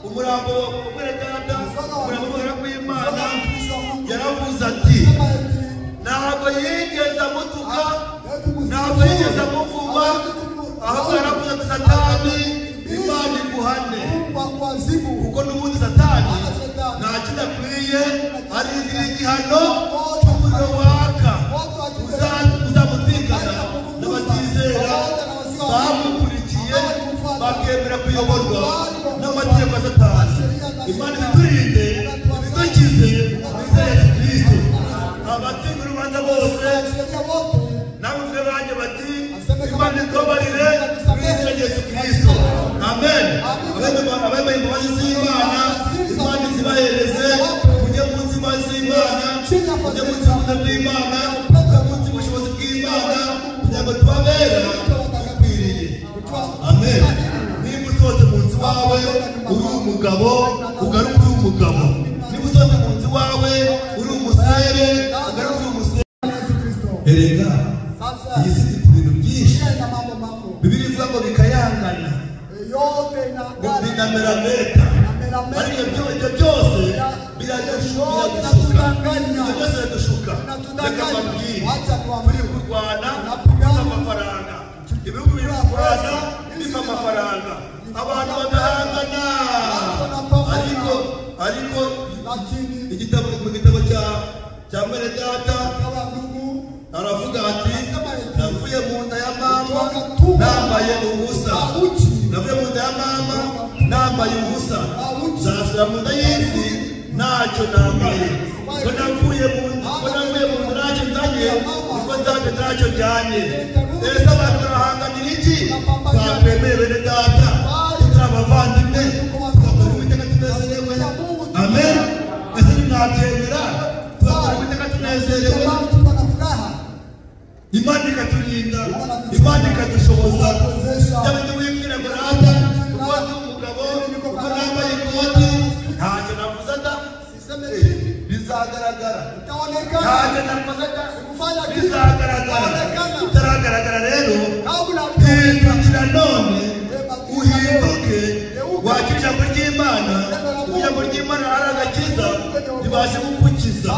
umurambo wa data, umurambo w'Imana, yaravuze ati ntabwo yigeze amutuka, ntabwo yigeze amuvuma, ahubwo yaravuze ati Satani, Imana iguhane. Kuko n'ubundi Satani nta kindi akwiye, ari igihano cy'umuriro waka uzamutwikana n'abatizera bamukurikiye bakemera kuyoborwa n'amategeko ya Satani. Imana ibiturinde, ibidukize, twizere Yesu Kristo. Abatsinda urubanza bose namwe mvuge banjye bati Imana itubabarire, twizere Yesu Kristo. Amen. Abemeye imbabazi z'Imana, Imana izibahereze, mujye munsi imbabazi z'Imana, mujye munsi y'ubuntu bw'Imana, mujye munsi y'ubushobozi bw'Imana, kugira ngo tubabera dukwiriye. Amen. Niba usohotse mu nzu wawe uri umugabo, ugaruke uri umugabo. Niba usohotse mu nzu wawe uri umusere, ugaruke uri umusere. Erega iyi si ifite ibintu byinshi. Bibiliya ivuga ngo bikayangana, ngo binamerameta, ariko ibyo byose biradushuka, ibyo byose biradushuka. Reka mbabwire, turi kurwana dupfa amafaranga, ibihugu biri kurwana bipfa amafaranga, abantu bagahangana. Ariko igitabo mu gitabo cya mwene data aravuga ati navuye mu nda ya mama nambaye ubusa, navuye mu nda ya mama nambaye ubusa, nzasubira mu nda y'isi ntacyo nambaye. Ko navuye mu nda ntacyo nzanye, niko nzajya ntacyo njyanye. Ese abantu barahanganira iki? Twakwemeye bene data, tutari abavandimwe, tugakora Uwiteka tunezerewe. Amen. Ese ntimwabyemera? Tugakora Uwiteka tunezerewe, Imana ikaturinda, Imana ikadushoboza. Byaba wibwira ngo rata kuko ndi umugabo, kuko nambaye ikoti, ntacyo navuze da, bizagaragara. Ntacyo nakoze da, bizagaragara. Bitaragaragara rero, hindukira none, uhinduke, wakira ijambo ry'Imana. Ijambo ry'Imana ari agakiza, ribashe kugukiza.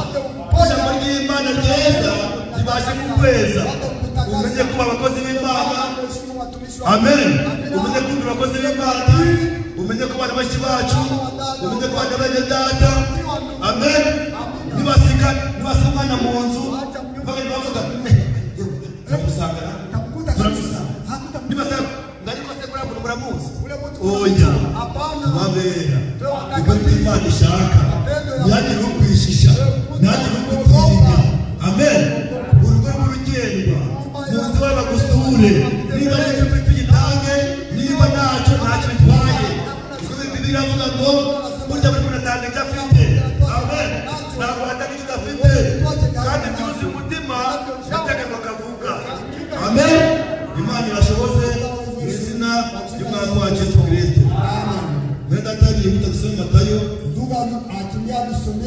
Ijambo ry'Imana ryeza, ribashe kukweza. Umenye kuba abakozi b'Imana. Amen. Umenye kumvira abakozi b'Imana, umenye kubana bashiki bacu, umenye kubana bene data. Amen. Nibasika umwana mu nzu, bagenda bavuga turamusanga, turamusanga. Nibasanga ariko se kuriya muntu muramuzi? Oya, tubabera uko Imana ishaka, ntihagire ukwishisha, ntihagire ukutinya. Amen. Urugo rw'urugendwa, mu nzu iwawe bagusure, niba ari icyo ufite ugitange, niba ntacyo ntacyo bitwaye. Kuko Bibiliya iravuga ngo burya buri muntu atanga icyo afite. Amen.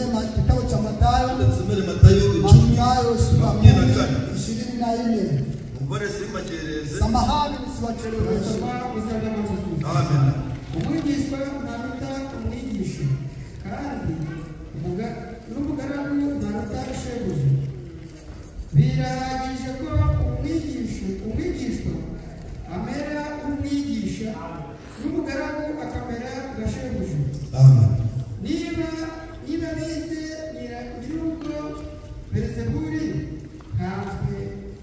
Tusomee kitabu cha Mathayo.
Tusomere Mathayo
10 sura 24.
Mbore simbakereze.
Samahani nisiwacheleweshe.
Amen.
Umwigishwa ntaruta umwigisha, kandi n'umugaragu ntaruta shebuja. Birahagije ko umwigishwa amera umwigisha, n'umugaragu akamera nka shebuja.
Amen.
Niba bize nyir'urugo Belizebuli, nkanswe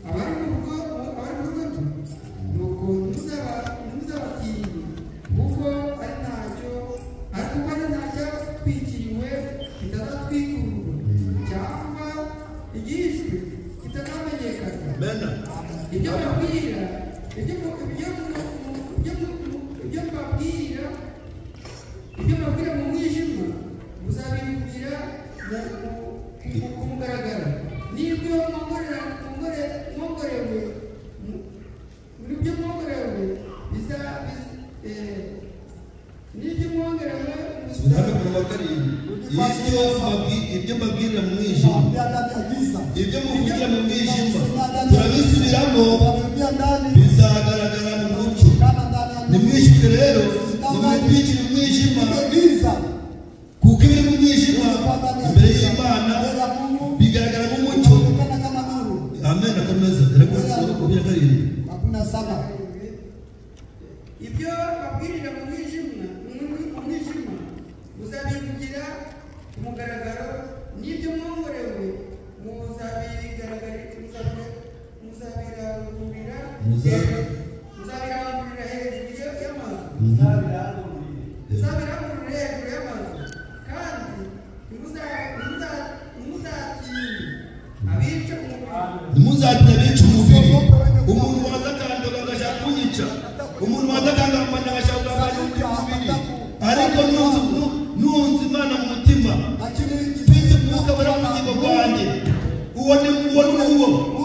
abari mu rugo rwe, nuko ntimuzabatinye, kuko ari ntacyatwikiriwe kitazatwikurwa, cyangwa igihishwe kitazamenyekana. Ibyo mbabwira mu mwijima muzabivugira ku mugaragaro, n'ibyo mwongorewe
ibyo mbabwira mu mwijima, ibyo muvugira mu mwijima turabisubiramo, bizagaragara mu mucyo. Nimwishyure rero, nimwitwikire umwijima, kuko ibiri mu mwijima imbere y'Imana bigaragara nk'umucyo. Amen. Akomeza.
Ibyo babwirira mu mwijima muzabivugira ku mugaragaro, n'ibyo mwongorewe muzabirangurira hejuru y'amazu. Muzabirangurira hejuru y'amazu, kandi ntimuzatinye abica umubiri.
Ntimuzatinye abica umubiri. Umuntu waza akandoga agashaka kunyica, umuntu waza akangamana agashaka kugabanya undi mubiri, ariko nunze Imana mu mutima, mfite umwuka wera mu bugingo bwanjye, uwo ni uwo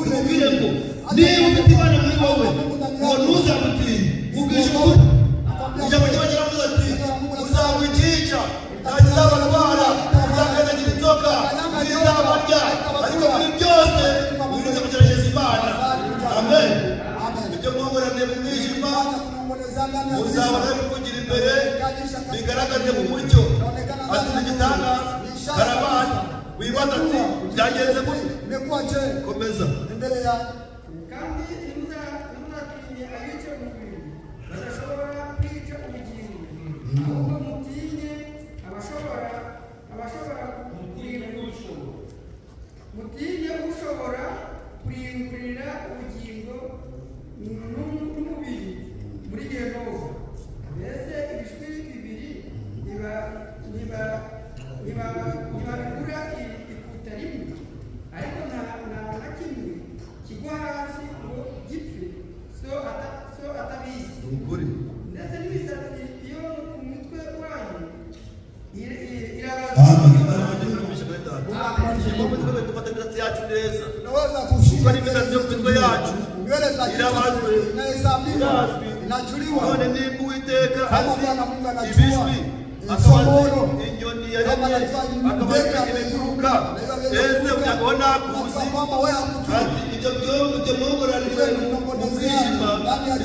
umubwire ngo niba ufite Imana muri wowe, uwo ntuzamutinye. Ubwije ukuri. Ijambo ry'Imana riravuze ati uzawikica, ntakizabatwara, uzakandagira inzoka, ntizabarya, ariko muri byose wirinde kugerageza Imana. Amen. Ibyo mwongorane mu mwijima muzabona kugira imbere bigaragarire mu mucyo. Ati igitangaza karabaye, wibaza ati byagenze gute? Komeza.
Kandi ntimuzatinye abica umubiri, badashobora kwica ubugingo, ahubwo mutinye abashobora mutinye ushobora kurimburira ubugingo n'umubiri muri Gehinomu. Mbese ibishwi bibiri ntibabigura ikuta rimwe, ariko nta na kimwe kigwa hasi ngo gipfe so atabizi. Ndetse n'imisatsi yo ku mutwe wanyu irabazwa.
Irabazwe,
inajuliwa.
None nimba Uwiteka azi ibishwi, akabazi inyoni yaremye, akabazi ibiguruka, ese kugira ngo nakuzi, ati ibyo ibyo mwongoranire mu mwijima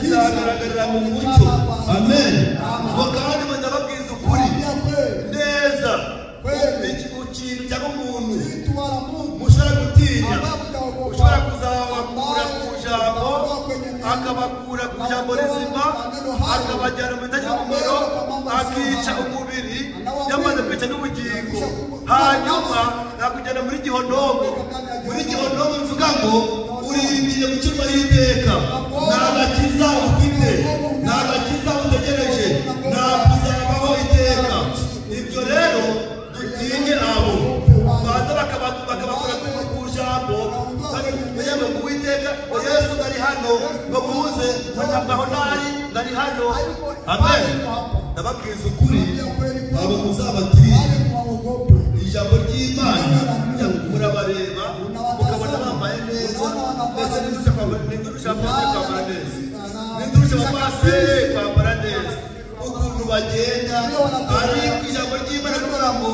bizagaragarira mu mucyo. Amen. Ngo kandi ndababwiza ukuri neza, ikintu cyangwa umuntu mushobora gutinya, ushobora kuzabakura ku ijambo, akabakura ku ijambo rizima, akabajyana mu bitagira umumaro, akica umubiri, yamaze kwica n'ubugingo, hanyuma nakujyana muri gihonongo. Muri gihonongo bivuga ngo urindiriye gucirwa y'iteka, nta gakiza ufite, nta gakiza utegereje, nta kuzabaho iteka. Ibyo rero dutinye abo baza bakabakura ku ijambo, ngo Uwiteka ngo Yesu ari hano, ngo muze, ntabwo aho nari nari hano. Amen. Ndababwiza ukuri, abo muzabatinye. Ijambo ry'Imana murabareba mukabona bambaye neza, ndetse n'indusha kwambara neza, n'indusha abapasiteri kwambara neza, ukuntu bagenda, ariko ijambo ry'Imana rivuga ngo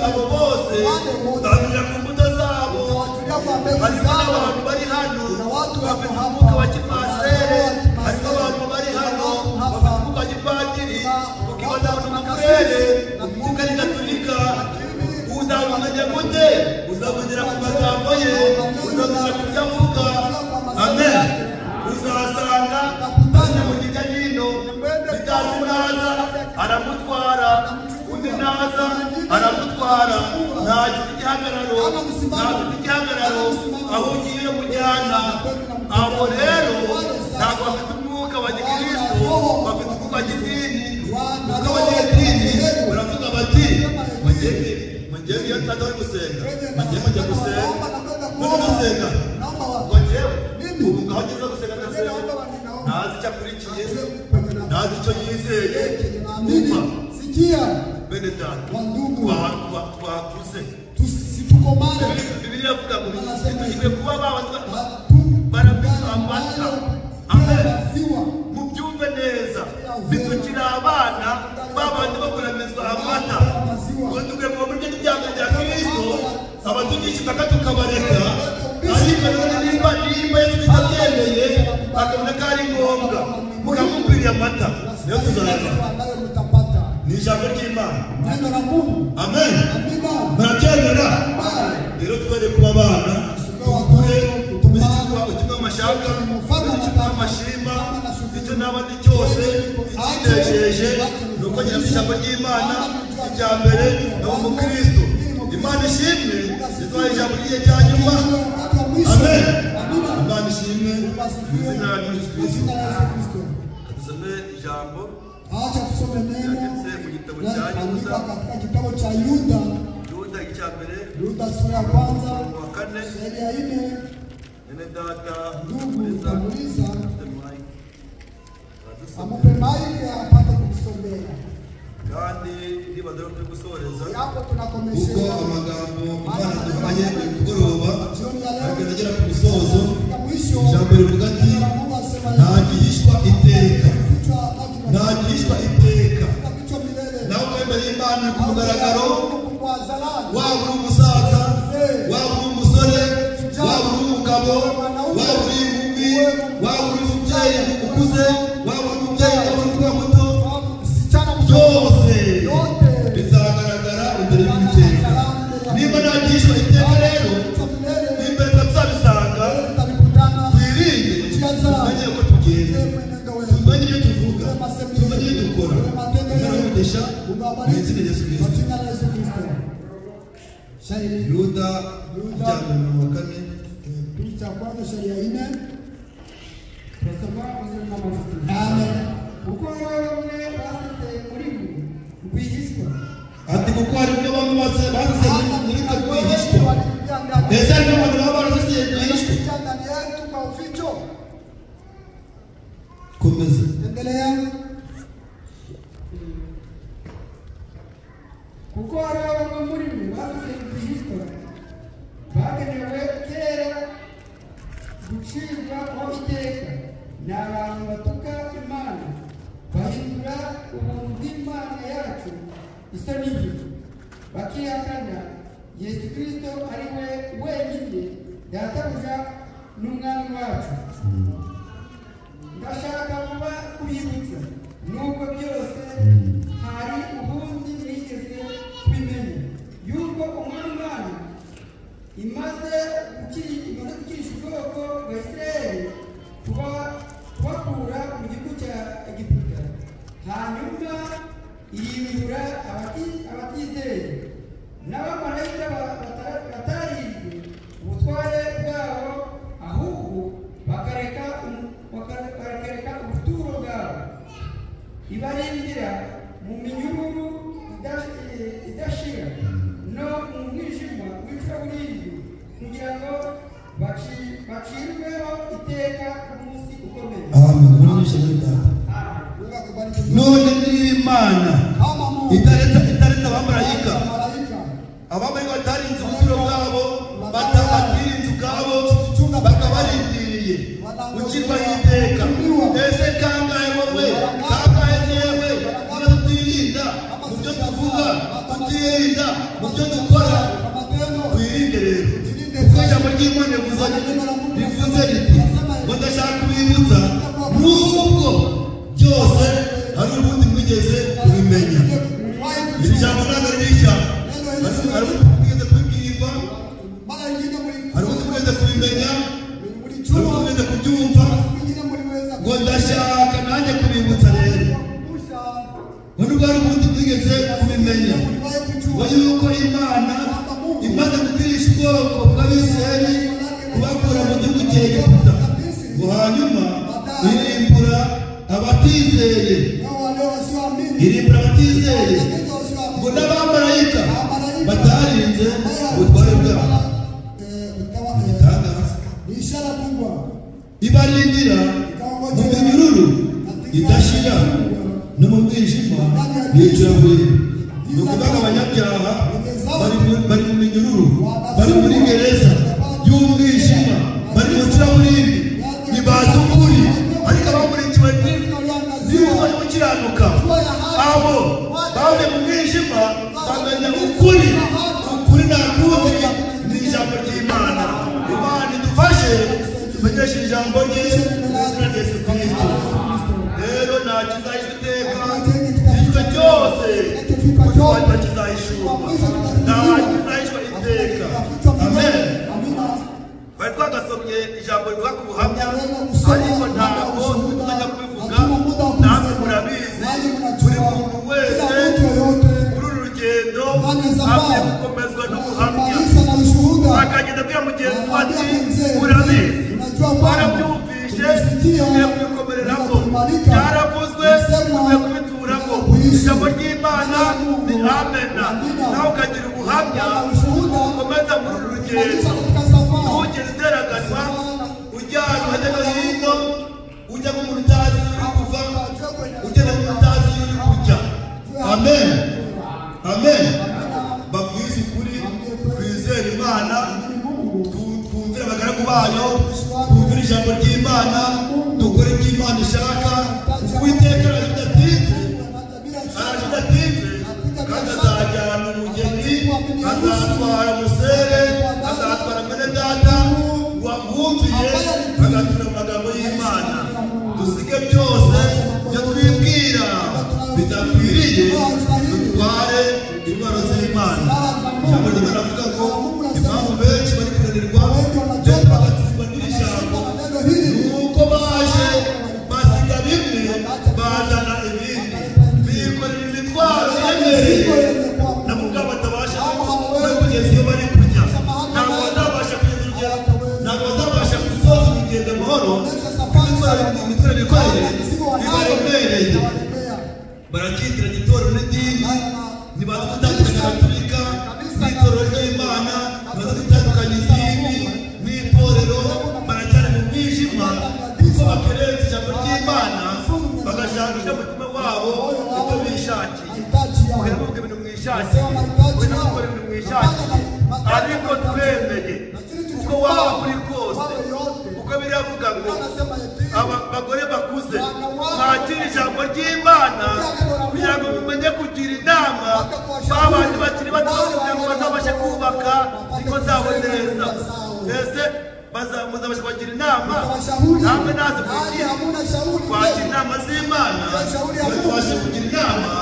abo bose bamenya ku mbuto zabo. Harimo n'abantu bari hano bafite umwuka wa kipasere, harimo abantu bari hano bafite umwuka wa gipadiri, ukibaza ngo ni umurere, umwuka ni gatolika. Uzamumenya gute? Uzamugera ku magambo ye, uzamugera ku byo avuga. Amen. Uzasanga mu hirya hino bitazi naza aramutwara, undi naza aramutwara, ntagira igihagararo, ntafite igihagararo aho ugiye mujyana. Abo rero ntabwo bafite umwuka wa gikristo, bafite umwuka wa gidini. Umwuka wa gidini baravuga bati mujye iyo ntaza bari gusenga, mujye gusenga, mujye gusenga ngo njyewe ubu ngaho ngeze gusenga ndasenga, ntazi icyo akurikiye, ntazi icyo yizeye. Umva bene data, twakuze, Bibiliya ivuga ngo tugiye kuba barabizwa amata. Amen. Mubyumve neza, bitukiri abana babandi bakuramizwa amata, ngo dukwiye kuva muri byo byago bya Kristo, abatugisha impaka tukabareka. Ariko none nimba Yesu Kristo abyemeye akabona ko ari ngombwa, mukamukwiriye amata, niyo tuzayabona. Ni ijambo ry'Imana. Amen. Murabyemera? Rero twere kuba abana, dukure, tumenye icyo amashaka, icyo amashima, icyo n'abandi cyose. Ikinejeje ni uko ngira ijambo ry'Imana. Icya mbere ni umukristo. Imana ishimwe iduha ijambo ry'igihe cya nyuma. Amen. Imana ishimwe mu izina rya Yesu Kristo. Dusome ijambo.
Acha tusome neno
mu gitabo cya
Yuda, katika kitabu cha Yuda,
Yuda igice mbere,
Yuda sura ya kwanza
wa kane,
sura ya 4.
Nene data
ndugu Tamuliza amupe maiki apate kumsomea.
Kandi ndibaza ko turi gusoreza
hapo, tunakomeshea
kuko amagambo Imana duhaye uyu mugoroba ariko agera ku musozo. Ijambo rivuga ati nta gihishwa iteka, nta gihishwa iteka. Nawe imbere y'Imana ku mugaragaro, waba uri umusaza, waba uri umusore, waba uri umugabo, waba uri inkumi, waba uri umubyeyi ukuze, waba uri umubyeyi waba uri umwana muto, byose bizagaragara imbere y'Uwiteka. Niba nta gihishwa iteka rero, imbere tuzabisanga. Twirinde, tumenye uko tugenda, tumenye ibyo tuvuga, tumenye ibyo dukora. Imana umugisha mu izina rya Yesu Kristo. Yuda ijya mirongo kane,
Kipindi cha kwanza shairi ya 4.
Turasoma mu izina rya Yesu.
Amen.
Kuko bamwe basetse muri mwe rwihishwa,
ati kuko harimo bamwe basetse muri twe rwihishwa. Ese harimo abantu baba barasetse rwihishwa?
Ndani yetu kwa uficho.
Komeza.
Endelea.
Kuko hariho bamwe muri mwe basetse rwihishwa, bagenewe kera gucirwaho iteka. Ni abantu batuka Imana, bahindura ubuntu bw'Imana yacu isa n'igifu, bakihakana Yesu Kristo ari we wenyine databuja n'umwami wacu. Ndashaka kuba kubibutsa nubwo byose hari ubundi mwigeze kubimenya, yuko Umwami Imana imaze gukirisha ubwoko bwa Isirayeli kubakura mu gihugu cya Egiputa, hanyuma irimbura abatizeye n'abamarayika batarinzwe ubutware bwabo, ahubwo bakareka ubuturo bwabo, ibarindira mu minyururu idashira no mu mwijima w'icuraburindi, kugira ngo bacirweho iteka ku munsi ukomeye.
Amen. None niba Imana itaretse abamarayika, abamarayika batarinze ubuturo bwabo, batirinze ubwabo, bakabarindiriye gucirwaho iteka. Ese kangahe wowe, kangahe yewe, niba ry'Imana rivuze riti ngo ndashaka kubibutsa nubwo byose hari ubundi mwigeze kubimenya. Iri jambo ntabwo ari rishya, hari ubundi mwigeze kubibwirwa, hari ubundi mwigeze kubimenya, hari ubundi mwigeze kubyumva. Ngo ndashaka nanjye kubibutsa rero ngo nubwo hari ubundi mwigeze kubimenya, ngo yuko Imana imaze gukirisha ubwoko bw'Abisirayeli kubakura mu gihugu cya Egiputa, ngo hanyuma irimbura abatizeye, irimbura abatizeye, ngo n'abamarayika batarinze ubutware bwabo. Igitangaza, ibarindira mu minyururu idashira no mu mwijima n'icuraburindi. Ni ukuvuga abanyabyaha bari mu minyururu, bari muri gereza y'umwijima, bari mu icuraburindi, ntibazi ukuri, ariko abamurikiwe n'ibikorwa byo gukiranuka, abo bavuye mu mwijima bamenya ukuri. Ukuri nta kundi ni ijambo ry'Imana. Imana idufashe tumenyeshe ijambo rye mu izina rya Yesu Kristo. Rero nta kizahishwa iteka, icyo cyose kuko kizahishurwa, nta kizahishwa iteka. Amen. Twari twagasomye ijambo rivuga ku buhamya, ariko ntabwo tuzajya kubivuga, namwe murabizi. Buri muntu wese muri uru rugendo akwiye gukomezwa n'ubuhamya, akagenda abwira mugenzi we ati urabizi, warabyumvishe, ukwiye kubikomereramo, byaravuzwe, ukwiye kubituramo. Ijambo ry'Imana ni amena, nawe ukagira ubuhamya ukomeza muri uru rugendo. Ntugeze uteraganwa ujya ahantu hirya no hino, ujya nk'umuntu utazi iyo uri kuva, ugenda nk'umuntu utazi iyo uri kujya. Amen, amen. Babwize ukuri, twizere Imana, twumvire abagaragu bayo, twumvire ijambo ry'Imana, dukore ibyo Imana ishaka. Uwiteka araje udatinze, araje udatinze, kandi azajyana umugeni, azatwara musere, azatwara mwene data wamwumviye, agatura mu magambo y'Imana. Dusige byose ibyo twibwira bidakwiriye, dutware intwaro z'Imana. Ijambo ry'Imana avuga ko impamvu benshi bari kunanirwa ndetse bagatsindwa n'iri jambo ni uko baje basiga bimwe bazana ibindi, bikorera imitwaro iremereye, nabo ubwabo batabasha no kugeza iyo bari kujya. Ntabwo bazabasha kugeza urugendo, ntabwo bazabasha gusoza urugendo amahoro, imitwaro bikoreye ibaremereye. Baracyitiranya itorero n'idini, ntibazi gutandukanya Gatolika n'itorero ry'Imana, ntibazi gutandukanya idini n'itorero. Baracyari mu mwijima kuko bakerensa ijambo ry'Imana, bagashakisha umutima wabo ibyo bishakiye. Mugenda muvuga ibintu mwishakiye, mugenda mukora ibintu mwishakiye, ariko twemeye uko waba kuri kose, uko biravuga ngo abagore bakuze mwakira ijambo ry'Imana kugira ngo mumenye kugira inama babandi bakiri bato, kugira ngo bazabashe kubaka ingo zabo neza. Ese muzabasha kubagira inama? Namwe nazo mwigira kwakira inama z'Imana, ngo tubashe kugira inama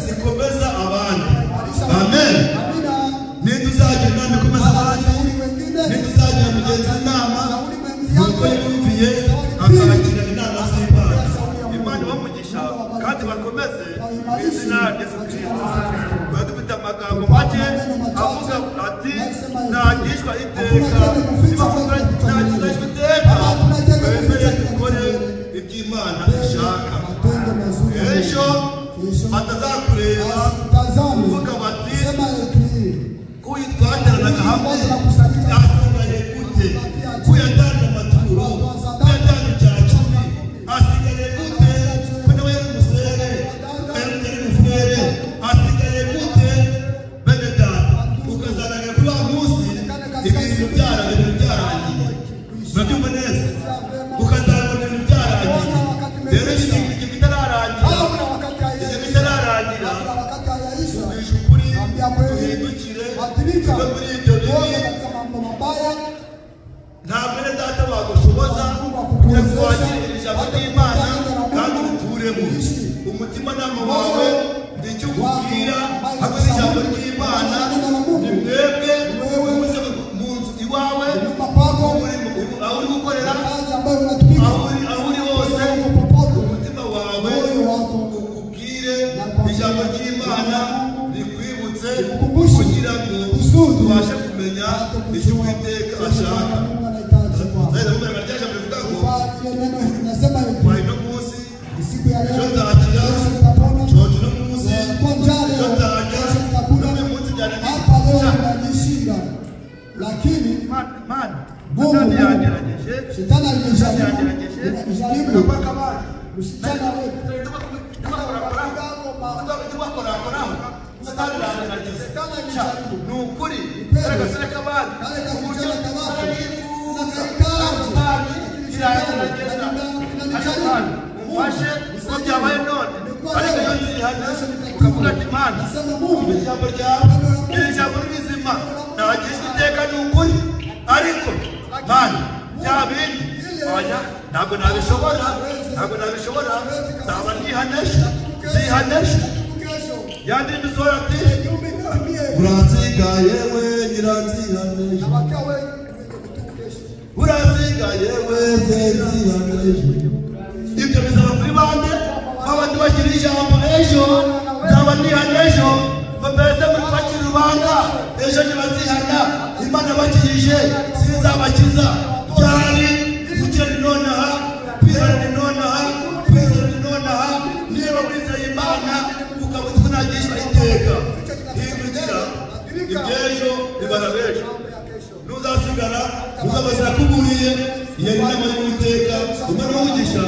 zikomeza abandi. Amen. Ninde uzagira inama ikomeza abandi? Ninde uzagira mugenzi inama nuko yumviye akakira inama z'Imana? Imana ibamugisha kandi bakomeze mu izina rya Yesu Kristo. Twari dufite amagambo make avuga ati ntagishwa iteka, ntagishwa iteka, twemere dukore iby'Imana ishaka. Ejo batazakureba uvuga bati kuyu twateranaga hamwe asigaye gute, kuyu yatanze amaturo, kuyu yatanze icya cumi, asigaye gute, ko nawe yari umusere, yari umufurere, asigaye gute? Bene data, ukazanaga kuri wa munsi ibintu byarangiye, murabyumva neza, ukazabona ibintu byarangiye. Rero igihe kitararangira, igihe kitararangira, tuvugisha ukuri, duhindukire, tuve muri ibyo bibi. wagushoboza kugira ngo wakire iri jambo ry'Imana kandi urituremo. Umutimanama wawe ni icyo ukubwira hamwe n'ijambo ry'Imana. Ni mwebwe muze mu nzu iwawe, aho uri gukorera, aho uri hose, umutima wawe ukubwire ijambo ry'Imana rikwibutse kugira ngo tubashe kumenya icyo Uwiteka ashaka. Uno munsi ejo nzakira, nshonje uno munsi, ejo nzarya, n'uyu munsi
byaranyishinga. Lakini
Mungu yagerageje,
shetani alijaribu msichana wetu
ni ukuri agasore k'abandi uburyo kiragerageza mumfashe uko byabaye none, ariko iyo nzihana ukavuga ati Mana, ijambo ryawe iri jambo ni rizima, ntagishwa iteka ni ukuri, ariko Mana bya bindi oya ntabwo nabishobora, ntabwo nabishobora, nzaba nihanesha, nzihanesha. Yandi misoro ati uransiga yewe nyiranzihanesha, uransiga yewe nzihanesha. Ibyo bizaba kuri bande babandi bashyira ijambo ejo nzaba nihanesha, mbese muri bakira urubanza ejo ntibazihana, Imana bakijije sinzabakiza. Byari gukira ni nonaha, kwihana ni nonaha, kwizera ni nonaha. Niba wizeye Imana ukaba uzi ko ntagishwa iteka, hindukira iby'ejo bibara b'ejo, nuzasigara uzabazira kuburiye. Iyo ari inama y'Uwiteka. Imana umugisha.